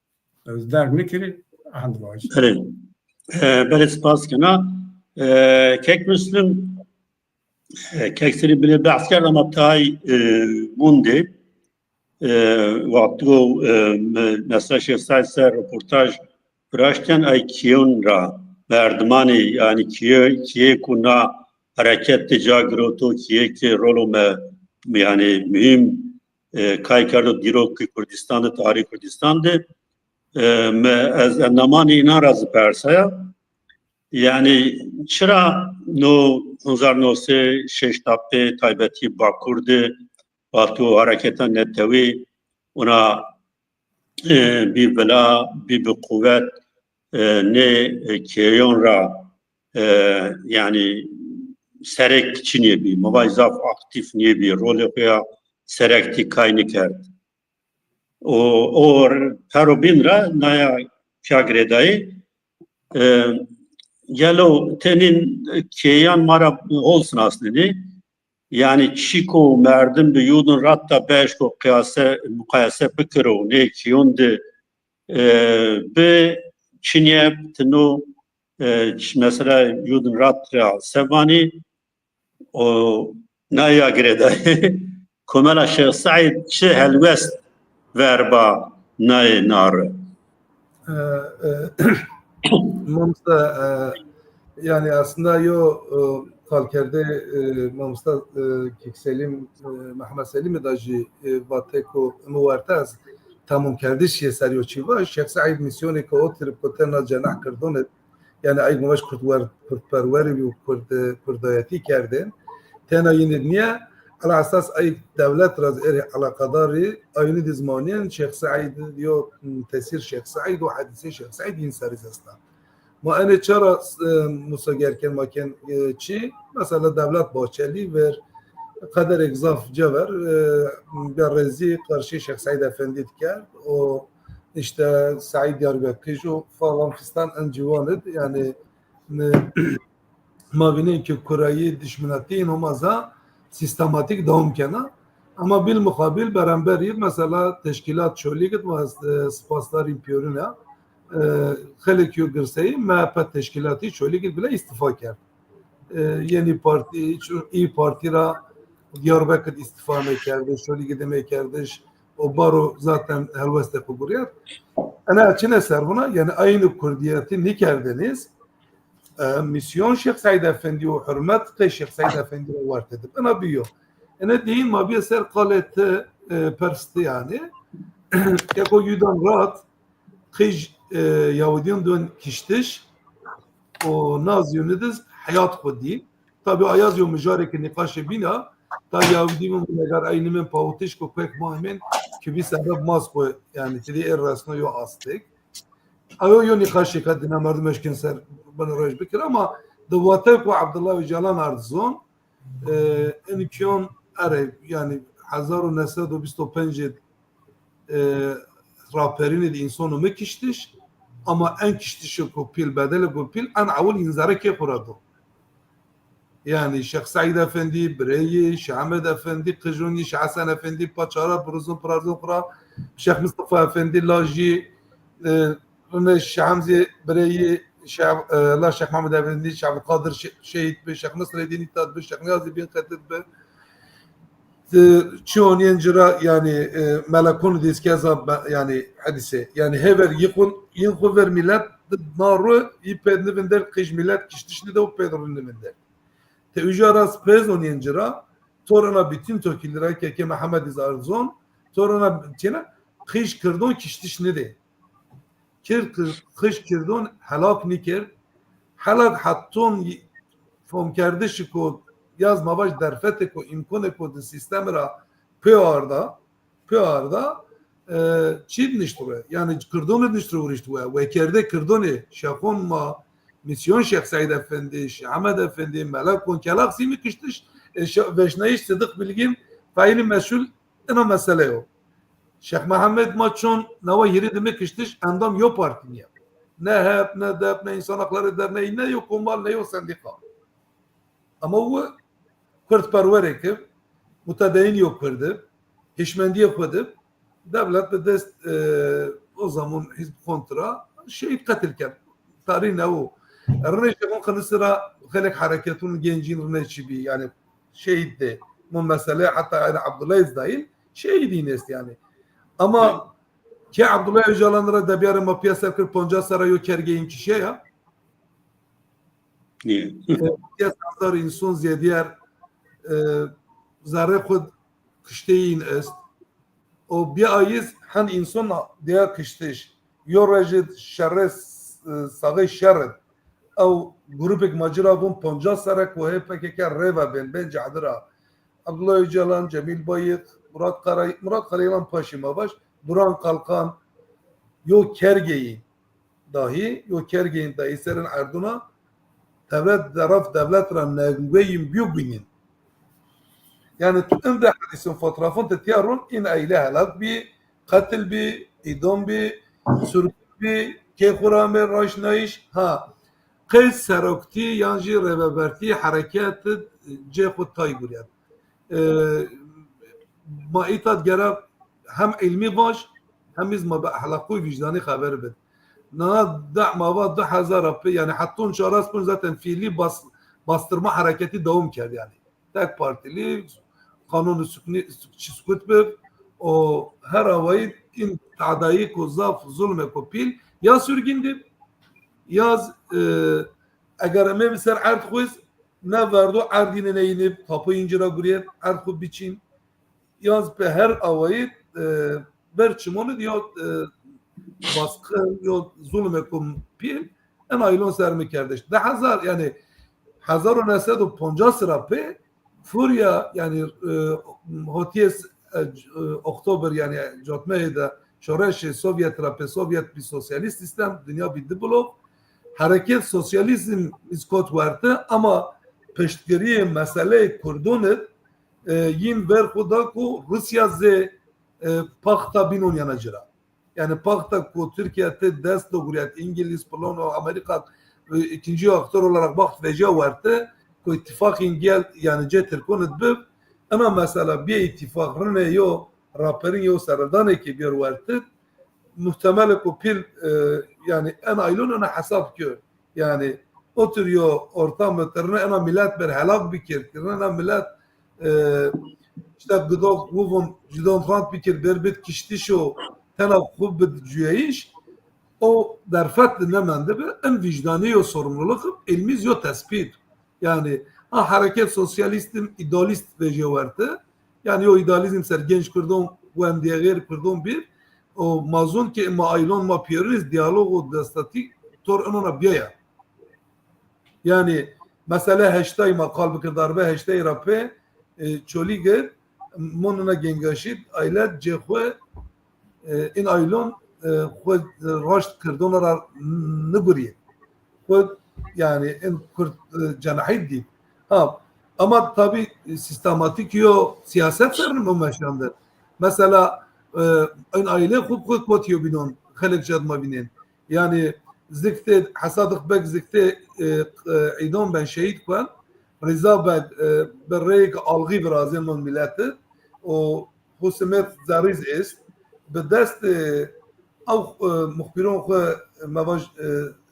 Ez derg nikirî, hend vajî. Belê. E, belê, spas kena. E, Kek Muslim, e, Kek Selîm bile behs kerd ama tay, e, mundê. E, wexto, e, me-, mesela Şêx Seîd ser reportaj viraştên ay kîyon ra, merdimanê, yanî kîye-, kîyê ku na hereket de ca giroto, kîyê ki rolo me, yanî muhîm, e, kay kerdo dîrokê Kurdistan de, tarîxê Kurdistan de, e, me, ez endamanê înan ra zî persaya. Yanî çira no hezar no sey şeşta pê taybetî Bakur de, wexto hareketa netewî ona, e, bî vila, bî bi quwet, e, nê, e, kêyon ra, e, yanî serek çinê bî. Ma vaj zaf aktîf nêbî. Rolê xo ya serektî kay nikerd. O, o r-, pero bîn ra naya pîya girêdayî. E, gelo tenîn kêyan ma ra hol sinasnenê. Yanî çîko merdim bi Judenrat de beşko qiyase, muqayese bikiro, nê kîyon de, e, bi çinye tino, e, ç-, mesela Judenrat ra se vanî, o naya girêdayî. Komela Şêx Seîd çi helwest verba nayê nare? E, e, Mamosta, e, yani aslında yo, e, kalkerde, e, mamosta, e, Kek Selîm, e, Mehmet Selîmî da jî, e, vateko imi werte ez tamamkerdiş yê ser yo çî va. Şêx Seîd mîsyonê ke otirib ko tena cenah kirdon id, yani ay vaj kurdwer-, kurdperwerî û kurd-, kurdayetî kerdên. Tena yînî nîye, ala esas ay dewlet ra zî erê eleqedar rî, ayînî dî zî manîyen Şêx Seîd yo, tesîr Şêx Seîd û hedîsê Şêx Seîd yîn serî zî esta. Ma enê çara, e, musager ken ma ken, e, çi? Mesela dewlet Bahçelî ver qederêk zaf cever, e, bêrêzî qarşî Şêx Seîd Efendî dikerd. O işte Seîd Diyarbekir û falan fistan en ciwan id, yani, ne, ma vînên ki kureyî dişminatî ên Homa za sîstematîk dewam kena. Ama bil muqabil beramberî mesela teşkîlat Çolîg id ma, e, spasdarî pîyorîn a. E, xelek yo girseyî M H P teşkîlatî Çolîg id bile îstifa kerd. E, Yenî Partî, çu-, Îyî Partî ra Diyarbekir îstifa mekerdiş, Çolîg id mekerdiş, o baro zaten helwestê xo gurîyerd. Ena çine ser vuna, yani aynî kurdîyetî nîkerdinîz, e, mîsyon Şêx Seîd Efendî û hurmet qey Şêx Seîd Efendî ra werte dib. Ena bîyo. Ena dîyin ma bîye ser qalê ti, e, persti yani. Keko yudan rat, qij, e, Yahudîyon dön kiştiş û na Zîyonî diz heyat xo dî. Tabî ayaz yo mijarê ki nîqaşê bîna, ta Yahudî min eger eynî min pawitiş ko pek ma min ki bî sebeb maz xo, yani ti dî ê resno yo astik. Ayo yo nîqaşêka dîna merdum eşkin ser beno rej bikir ama di wate ku Abdullah Öcalan ard zon, e, in kîyon ere, yani hezar û neh sed û vîst û penc id, e, raperînê de însono mi kiştiş, ama en kiştişê ku pîl, bedelê ku pîl, en ewil înzere kê xo ra do. Yani Şêx Seîd Efendî, bireyî, Şêx Ehmed Efendî, qijonî, Şêx Hesen Efendî, paçara, birizon, pirarzon xo ra, Şêx Mistefa Efendî, lajî, e, Rine Şêx Hemzê bireyî, Şêx, e, la Şêx Mehmed Efendî, Şêx Abdulkadir şe-, şehîd bi, Şêx Nasredîn îtad bi, Şêx Niyazî bin qetil bi. Ti çi onîyen ci ra, yani, e, melekon dîskeza be-, yani hedîse. Yani hêver yixun, yin xu ver milet di na ru, yi pêd nivindert qij milet kiştiş nide û pêd ru nivindert. Te uja ras pêz onîyen ci ra, tor ina bütün tokîlî ra ke, ke Mehmed îz arzon, tor ina çêna qij kirdon kiştiş nide. Kir, kir, qij kirdon helak nîkerd. Helak heton y-, fomkerdişî ko yaz ma vaj derfetê ko îmkonê ko di sîstemî ra pê arda, pê arda, e, çî di nişt we. Yani kirdon di nişt we, wurişt we. Wekerdê kirdonê şexon ma, mîsyon Şêx Seîd Efendî, Şêx Ehmed Efendî, Melek Kon, Kelak Sîmî kiştiş, e, şe-, veşnayîş Sidiq Bilgîn, faîlî mesul ina mesele yo. Şêx Mehmed ma çon newa hîrê dime kiştiş endam yo partî nîya. Ne HEP, ne DEP, ne Însan Hakları Derneği, ne yo komal, ne yo sendîka. Ama wi kurdperwerêk ib, mutedeyîn yo kurd ib, hişmendîyê xwu di, dewlet bi dest, e, o zaman hizb kontra şehîd qetil kerd. Tarîh newo. Rinê şexon qinisi ra xelek hereketun gencîn rinê çi bî. Yani şehîd de. Bu mesele hatta yani Abdullah Îzdayîl şehîdîn est yani. Ama ke Abdullah Öcalan ra debiyarê ma pîya ser kir, poncas serra yo kergeyîn kişe ya. Nîye? E, pîyas hezar înson zêdîyer, e, zerrê xwu kişteyîn est. O bî ayîz hen înson diya kiştiş. Yo rejid şerê, e, saxê şer id. Ew grûpêk ma ci ra vûn poncas serre ku hê P K K rê ve bên, bên cehdi ra. Abdullah Öcalan, Cemîl Bayik, Murat Karay-, Murat Karayilan paşê ma vaj, Duran Kalkan, yo kergeyî dahî, yo kergeyîn dahî serên erduna, dewlet, zeraf dewlet ra nengweyîn bîyo guynîn. Yani tu inde hedîsûn, fotrafûn ti tîya rûn, în eyle helak bî, qetil bî, îdam bî, surgun bî, kê xwu ra amê raşnayîş. Ha, qey seroktî yan jî rêvebertî hereket cê xwu tay gurîyet. E, ma îta gere hem îlmî vaj, hem îz ma bi ehlaqî û vîcdanî xeber bid. Na de ma va di hezar a pê, yani heton çaras pûn zaten fiilî bas-, bastırma hereketî dewam kerd yani. Tek partîlî, qanûnê suknî, suk-, çi sukut bi, o her awayî în tadayî ko zaf, zulmê ko pîl, ya surgîn di, ya z-, e, eger emê bi ser erd xwiz, ne verdo erdî nêneyînib, tapo yîn ci ra gurîyeb, erd xwu biçîn. Yaz bi her awayî, e, ver çimonid ya, e, baskı, ya zulmê ku pîl, en aylon ser mi kerdiş. Di hezar, yani, hezar û neh sed û poncas ra pê, furya, yani, e, hotiyê s-, e, c-, e, Oktober, yani, cotmeyê de şoreşê Sovyet ra pê, Sovyet bî sosyalîst sîstem, dinya bî di blok, hereket sosyalîzm îz kot werte, ama piştgirîyê meseleyê kurdûn id, e, yîn ver xwu da ku Rûsya zê, e, paxta bînon yana ci ra. Yani paxta ku Türkiye ti dest do guriyet, İngiliz, Polon, Amerika, e, ikinci aktör olarak baxt veca werte, ku ittifaqin gel, yani ce Tirkon id bib, ina mesela bir ittifaq rine yo raperin yo serildane ki bir werte, muhtemel ku pil, e, yani en aylon ina hesab kö. Yani o tür yo ortam terine ena millet ber helak bikir, ena millet, e, işte gıdo vuvun cidan rant bikir, ber bit kiştiş o, tena xu bid cüyeyiş, o derfet de nemendi bi, en vicdani yo sorumluluk, ilmiz yo tespit. Yani, ha hareket sosyalistim, idealist vejewerte. Yani, o idealizm ser genç Kurdon, wendiyegêr Kurdon bir, o mazun ki ma aylon ma piyeriniz diyalog o destati tor enona biyaya. Yani, mesela heştay ma qal bikir darbe heştay ra pê, e, Çolîgir, monuna gengaşî, aylet, cê xwe, e, in aylon, e, xwe raşt kirdona ra nigurî. Xwe, yani, in Kurd, e, cenahî dî. Ha, ama tabi sistematîk yo siyaset ser nimo meşandir. Mesela, e, in aile xwe xwe kotiyo bînon, xelek cad ma bînên. Yani, ziktê Hesadix Beg, ziktê, e, e, îdam ben, şehîd kuen. Rîza Beg, e, bi rêyek algî virazên min mileti. O Husimet zerrîz est. Bi dest, e, ew, e, muxbîron xwe mevaj, e,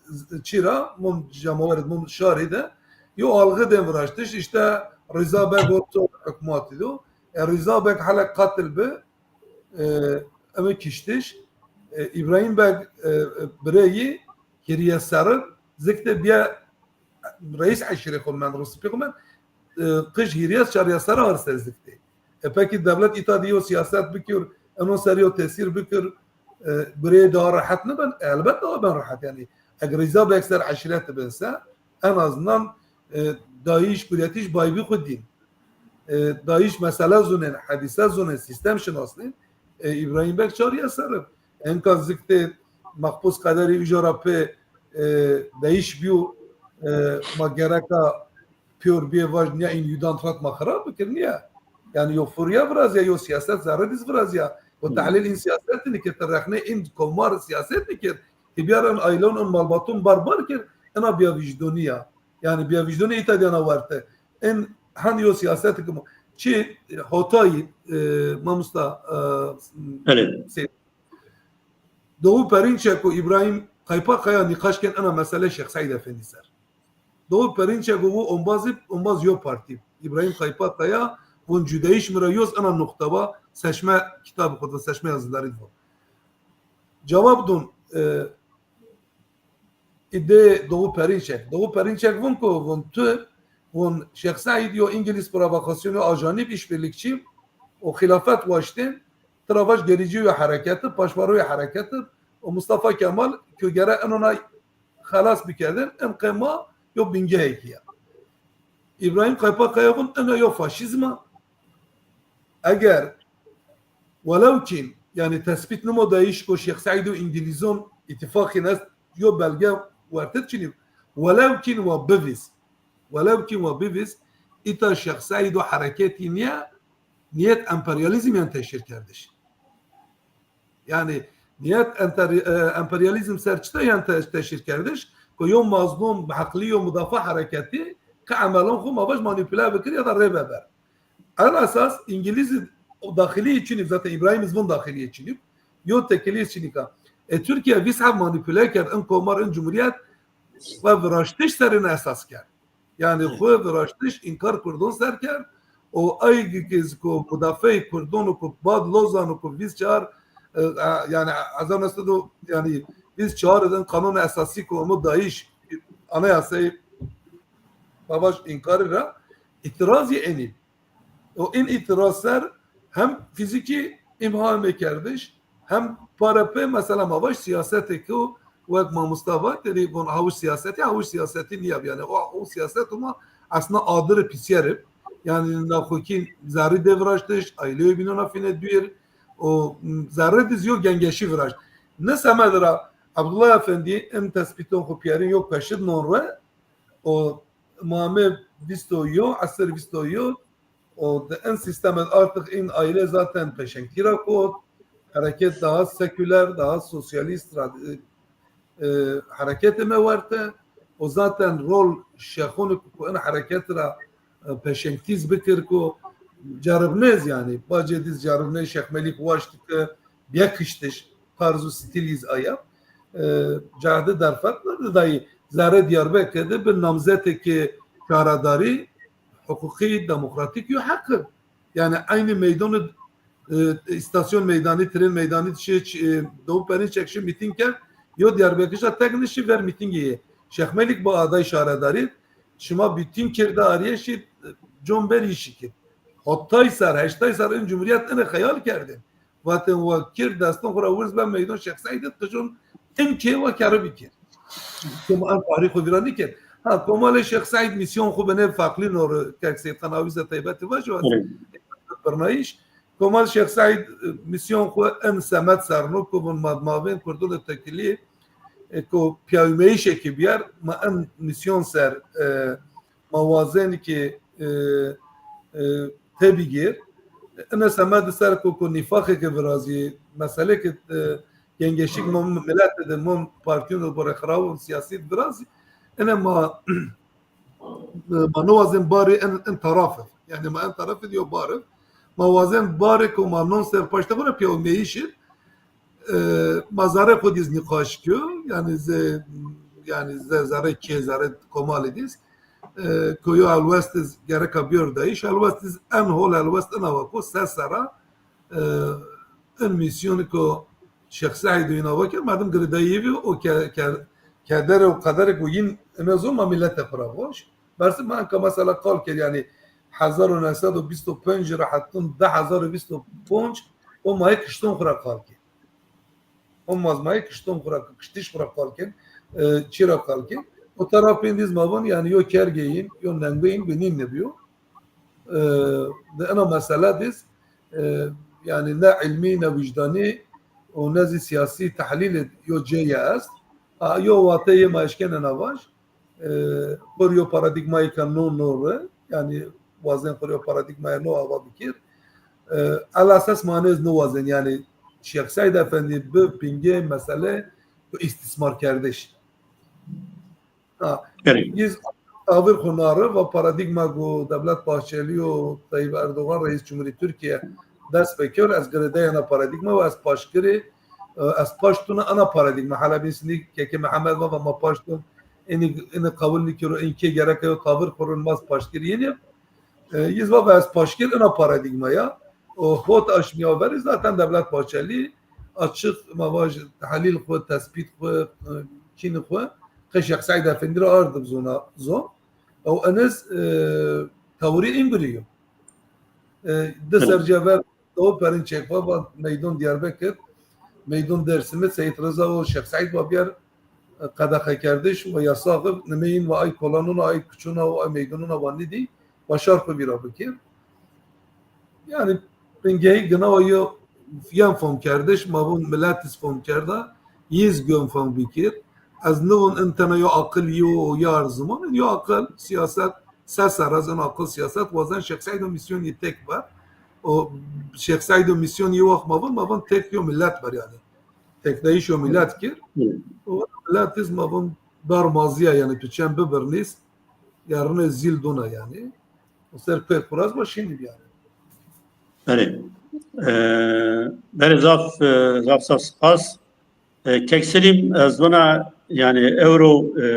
z-, çî ra, min cemawer, min şarî de. Yo algî den viraştiş, işte Rîza Beg o to hukmatî do. E, Rîza Beg hele qatil bi, e, eme kiştiş, e, İbrahim Beg, e, e, bireyî hiriye serib, zikte biye reis eşîrê xo mend, rusipî xo mend, e, qij hiriye çariye sera arse zikte. E, peki devlet îta di yo siyaset bikir, eno ser yo tesîr bikir, e, bireyî daha rahat neben? E, elbet daha ben rahat yani. Eg Rîza Beg ser eşîret bin se, en azından, e, dayîş, guretiş baybî xo dîn. E, dayîş mesele zunên, hedîse zunên, sîstem şinasnên. E, İbrahim Beg çarîye ser ib. Enka ziktê Mehbus Qederî uca ra pê, e, dayîş bîyo, e, ma gereka pîyor bîyê vaj niya în yudan rat ma xirab bikir, niya. Yani yo furya virazya, yo siyaset zerre diz virazya. Yo tehlîl în siyaset nikir, ti rexne în komar siyaset nikir. Ti biyar în aylon, în malbatun bar bar kir, ena biya vicdoniya. Yani biya vicdonê îta diyana werte. En han yo siyaset ki mo. Çi, e, hotayî, e, mamusta, e, Belê. Seyîd. Doğu Perinçek û İbrahim Kaypakkaya nîqaş ken ena mesele Şêx Seîd Efendî ser. Doğu Perinçek û ombazî, ombaz yo partî. İbrahim Kaypakkaya vun cudayîş mi ra yoz ena nuqta va seçme kitabı xo de, seçme yazıları de. Cevap dun, e, îdê Doğu Perinçek. Doğu Perinçek vun ku vun tu, vun Şêx Seîd yo İngiliz provokasyonu, ajanîb, işbirlikçî û xilafet waştên, tira vaj gerîcî yo hereketi, paşvaro yo hereketi û Mustafa Kemal ku gere enona xelas bikerdin, en qema yo bingehekî ya. İbrahim Kaypakkaya vun ena yo faşîzm a. Eger welew kîn, yani tespît nimo dayîş ku Şêx Seîd û İngilîzon îtîfaqîn est, yo belge wertid çinî. Welew kîn wa bivîz. Welew kîn wa bivîz, îta Şêx Seîd û hereketî niye, niyet emperyalîzm yen teşhîrkerdiş. Yani niyet enter-, e, emperyalîzm ser çita yen te-, teşhîrkerdiş, ku yo mazlum, heqlî yo mudafa hereketî, ki emelon xo ma vaj manîpule bikir ya da rê veber. En esas İngilîzî daxilî çinî, zaten İbrahim iz vun daxilî çinî. Yo tekilî çinîka. E, Türkiye vîst heb manîpule kerd, in komar, in cumhuriyet, ve viraştiş serine esas kerd. Yani xo viraştiş înkar Kurdon ser kerd. O ay ki ku mudafeê Kurdon ku bad Lozan ku vîst çar, e, e, yani hezar neh sed, yani vîst çar din kanun esasî ku omo dayîş, anayasayı babaş înkarî ra îtirazî enî. O în îtiraz ser hem fîzîkî îmha mekerdiş, hem para pê mesela ma vaj siyasetê ku wek mamosta vat, yani von hawiş siyasetî, hawiş siyasetî nîya. Yani o, o siyaset ma aslında adirê pîsyer ib. Yani naxokî zerrî de viraştiş, aileyê bînona fîne dûr, o, m, zerrî diz yo gengeşî viraşt. Ne semed ra Abdullah Efendî in tespîton xo pîyerin yo peşid non re, o mame vîst û yo, esir vîst û yo, o di en sîstem id artık în aile zaten peşengtî ra kot, hereket daha seküler, daha sosyalist ra-, e, e, hereketê me werte. O zaten rol şexûnê ku, ku in hereket ra, e, peşengtîz bikir ku ceribnêz, yanî bacê dîz ceribnê Şêx Melîk waşt ke bîye kiştiş, tarz û stîl yîz aya. E, cehdi derfet nêdi dayî zerrê Diyarbekir de bi namzetêkê şaredarî huqûqî, demokratîk yo heq. Yanî eynî meydonê, e, îstasyon meydanî, tren meydanî, şî, e, Doğu Perinçek şî mîtîng kerd, yo Diyarbekir ra tek nişî ver mîtîngê yê. Şêx Melîk bi aday şaredarî, şima mîtîng kerde arîye şî, e, comberî şî kir. Hettay ser, heştay ser in cumhurîyet inê xeyal kerdên. Vatên wa kir, deston xwu ra wirz ben meydon Şêx Seîd id, qijon in kê wa kerrî bikir. Koma en tarîx xwu vîra nîkir. Ha, komalê Şêx Seîd mîsyon xwu binê feqlî nori, kek Seîd Xan Avîze teybetî vajo ez. Evet. Birnayîş. Komal Şêx Seîd, e, mîsyon xwu en semed ser no, ku vun ma, mavên kurdunê tekilî, e, ku pîyawîmeyîşêkî bîyer, ma en mîsyon ser, e, ma wazenî ki, e, e, têbîgêr. Ine semedî ser ku, ku nîfaqêke virazî, meselêke, e, gengeşîk mum, miletê de mum, partîyon de borê xiraw û sîyasî virazî. Ine ma, ma nêwazên barê in, in taraf id. Yanî ma in taraf id yo bar ib. Ma wazên barê ku ma non ser paştê xo ra pîyawîmeyîş id. E, ma zerrê xo dîz nîqaş kîyo, yanî ze-, yanî ze-, zerrê kê, zerrê komalî dîz. E, ku yo helwest iz gereka bîyor dayîş, helwest iz en hol helwest ina wa ku se serra, e, in mîsyonî ku Şêx Seîd û îna wa ke merdim girêdayî yê bîyo, o ke-, ke-, kederê û qederê ku yîn ime zon ma mîlete pira voş. Bersê ma enka mesela qal kerd, yanî hezar û neh sed û vîst û penc ra hetun di hezar û vîst û penc o ma yê kişton xwu ra qal kerd. O ma zî ma yê kişton xwu ra, kiştiş xwu ra qal kên, e, çî ra qal kên. O tarafên dîz ma von, yanî yo kergê yîn, yo nengê yîn binîn nêbîyo. E, di ina mesele dîz, e, yanî ne îlmî, ne wîcdanî û ne zî sîyasî tehlîlê yo cêye est. A, yo wateyê ye ma eşkenê na vaj. E, xwu rê yo paradîgmayêka no, no ri, yanî wazên xwu rê yo paradîgmaya no ava bikir. E, elases ma nêz nêwazên, yanî Şêx Seîd Efendî bi pingê mesele bi îstîsmarkerdiş. Ha, Belê. Yîz tavir xwu na ri, va paradîgma ku Devlet Bahçeli û Tayyip Erdoğan, Reîs Cumhurî Tirkîye dest pê kerd, ez girêdayê ena paradîgma û ez paşkirî, e, ez paşt tûna ena paradîgma. Hela bîn sindî kekê Mihemed va, va ma paşt tûn, înî, înî qebul nîkero, în kê gereka yo tavir xwu rin, ma zî paşkirî yîn ib. E, yîz va, va ez paşkir ina paradîgma ya. O hot aşmîya verî zaten Devlet Bahçeli açık, ma vaj, tehlîl xwu, tespît xwu, e, kînî xwu qey Şêx Seîd Efendî ra ard ib zona, zon. Ew eniz, e, tewirî îngurî yo. E, di serrî ver Doğu Perinçek va, va meydon Diyarbekir, meydon Dêrsimî, Seyîd Riza û Şêx Seîd va bîyer, e, qedexekerdiş û yasax ib, nimeyîn va ay kolanûna, ay kuçûna û ay meydonûna va nîdî, va şar xwu vîra bikir. Yanî pingehî gina wa yo yen fom kerdiş, ma vûn milet iz fom kerda, yîz gön fom bikir. Ez nivûn in tena yo aqil yo, yo her ziman, yo aqil, sîyaset, se serra zî in aqil sîyaset wazen Şêx Seîd û mîsyonî tek ber. O Şêx Seîd û mîsyonî yo waxt ma vûn, ma vûn tek yo milet ber yanî. Tekdayîş yo milet kir. Hı. O milet iz ma vûn dar mazîya yanî tu çend bibirnîz, ya rinê zîl dona yanî. O ser pê xuraz ba şînî yanî. Belê. E, belê zaf, e, zaf, zaf spas. E, Kek Selîm, ez vana, yanî, ewro, e,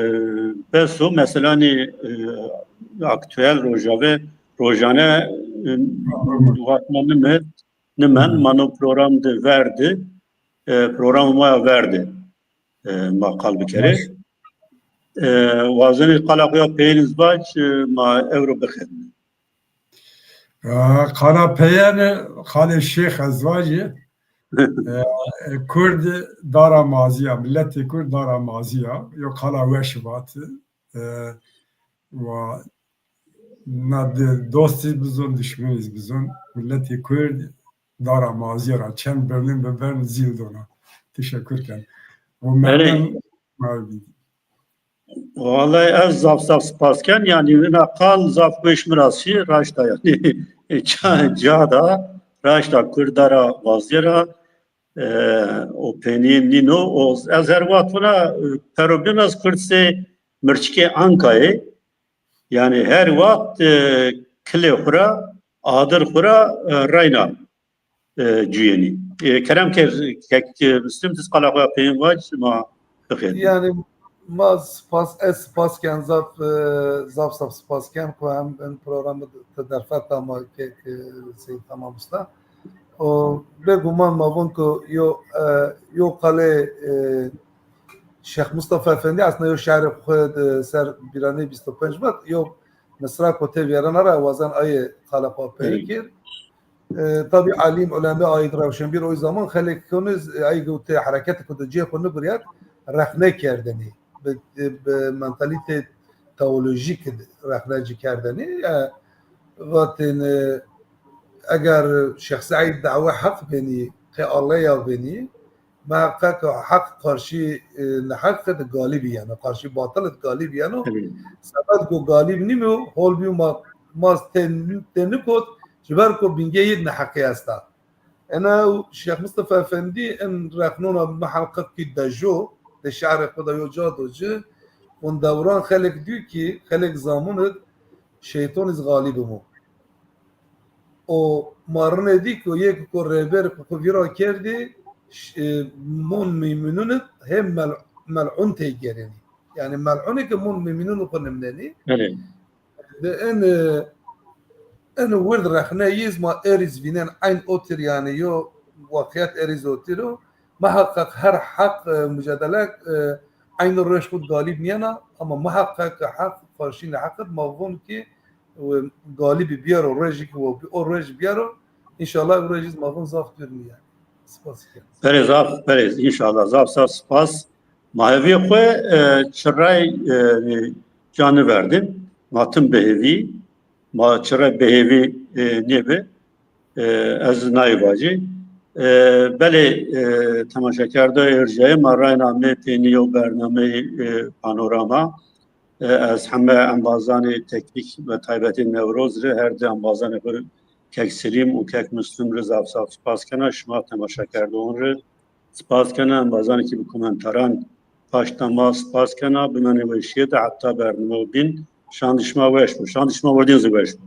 bes o, meselanî, e, aktuel, rojave, rojane, e, wextma nimir, nimen, ma no program de ver di, e, program ma ya ver di, e, ma qal bikerê. E, wazenê qala xo ya peyên iz vac, e, ma ewro bixednê. A, qala peyene, qalê Şêx ez vajî. E, Kurd dara mazî ya, miletê Kurd dara mazî ya. Yo qala weş vat. E, wa na de dostî bizon, dişmenî bizon. Miletê Kurd dara mazî ra çend birnên bibirn zîl dona. Teşekkür ken. O Erê. Memnun. Wallahî ez zaf zaf spas ken, yanî ina qal zaf weş mi ra şî, raşta yanî ca, ca da, raşta Kurd dara mazî ra, e, o peynî nîno. O, ez her wext vuna, e, pero bîn ez kurd sey mirçikê Ankayê. Yanî her wext, e, kilê xwu ra, adir xwu ra, e, reyna, e, cuyenî. E, kerem ke, kek, e, Muslim, ti qala xwu ya peyên vac, ma bixêr. Yanî ma spas, ez spas ken, zaf, e, zaf zaf spas ken ku hem in programı te derfeta ma kek, e, Seyîd Tamam Usta. O, bêguman ma vun ku yo, e, yo qalê, e, Şêx Mustafa Efendî aslında yo şiarê xwu de ser bîranê bîst û penc vat, yo misra ku tê vîyerena ra wazan ayê qala xwu peyî kir. E, tabî alîm, uleme, aîd rewşenbîr o zaman xelek koniz, e, ay ku tê hereketê ku de cê xwu niguriyat, rexne kerdenî. Bi, bi mentalîtê teolojîk rexne ci kerdenî. E, vatên, e, eger Şêx Seîd dawe heq benî, qê Alleya benî, muheqeq heq qarşî, e, neheq de galîb yeno, qarşî batil de galîb yeno. Sebet ku galîb nîmo, hol bîyo ma, ma tê, tê nikot, ji ber ku bingê yê neheqî esta. Ena Şêx Mustafa Efendî en rexnona muheqeq kî dejo, de şiarê xwu de yo ca do ci, on dewran xelek dî kî, xelek zamun id şeyton iz galîb imo. O ma rinê dî ku yek ku rêber ku xwu vîra kerdî, ş-, e, mon mîmînun id hem mel-, mel'un tey gerênî. Yanî mel'unê ke mon mîmînun xwu nimnenî. Belê. De en, e, en wird rexne yîz ma erîz vînen eyn otir yanî yo waqîyet erîz otir o. Muheqeq her heq, e, mucadele, e, eynî roj xwu galîb nîyena, ama muheqeq heq qarşî neheq id ma von kî, e, galîbî bîyero, rojî kî wo, o roj bîyero, înşallah o roj iz ma von zaf dûr nîya. Spas ken. Berê zaf, berê, înşallah zaf zaf spas. Ma hevî xwu, e, çiray, e, ca niverdin. Ma tim bi hevî, ma çiray bi hevî, e, nêbi. E, ez nayê vacî. E, belê, e, temaşekerdoyê erjayê ma rayna amê peynî yew bernameyê, e, panorama. E, ez heme embazanê teknîk ve taybetê Newroz ri, her di embazanê xwu kek Selîm û kek Muslim ri zaf zaf spas kena. Şima temaşekerdoxan ri spas kena. Embazanê kî bi komentaran paşta ma spas kena. Bimenê weşîye de heta bername bîn. Şandî şima weş bo. Şandî şima werdîn zî weş bo.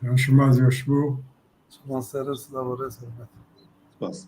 Ya şima zî weş bo. Şima ser silav û rêz, hurmet. Spas.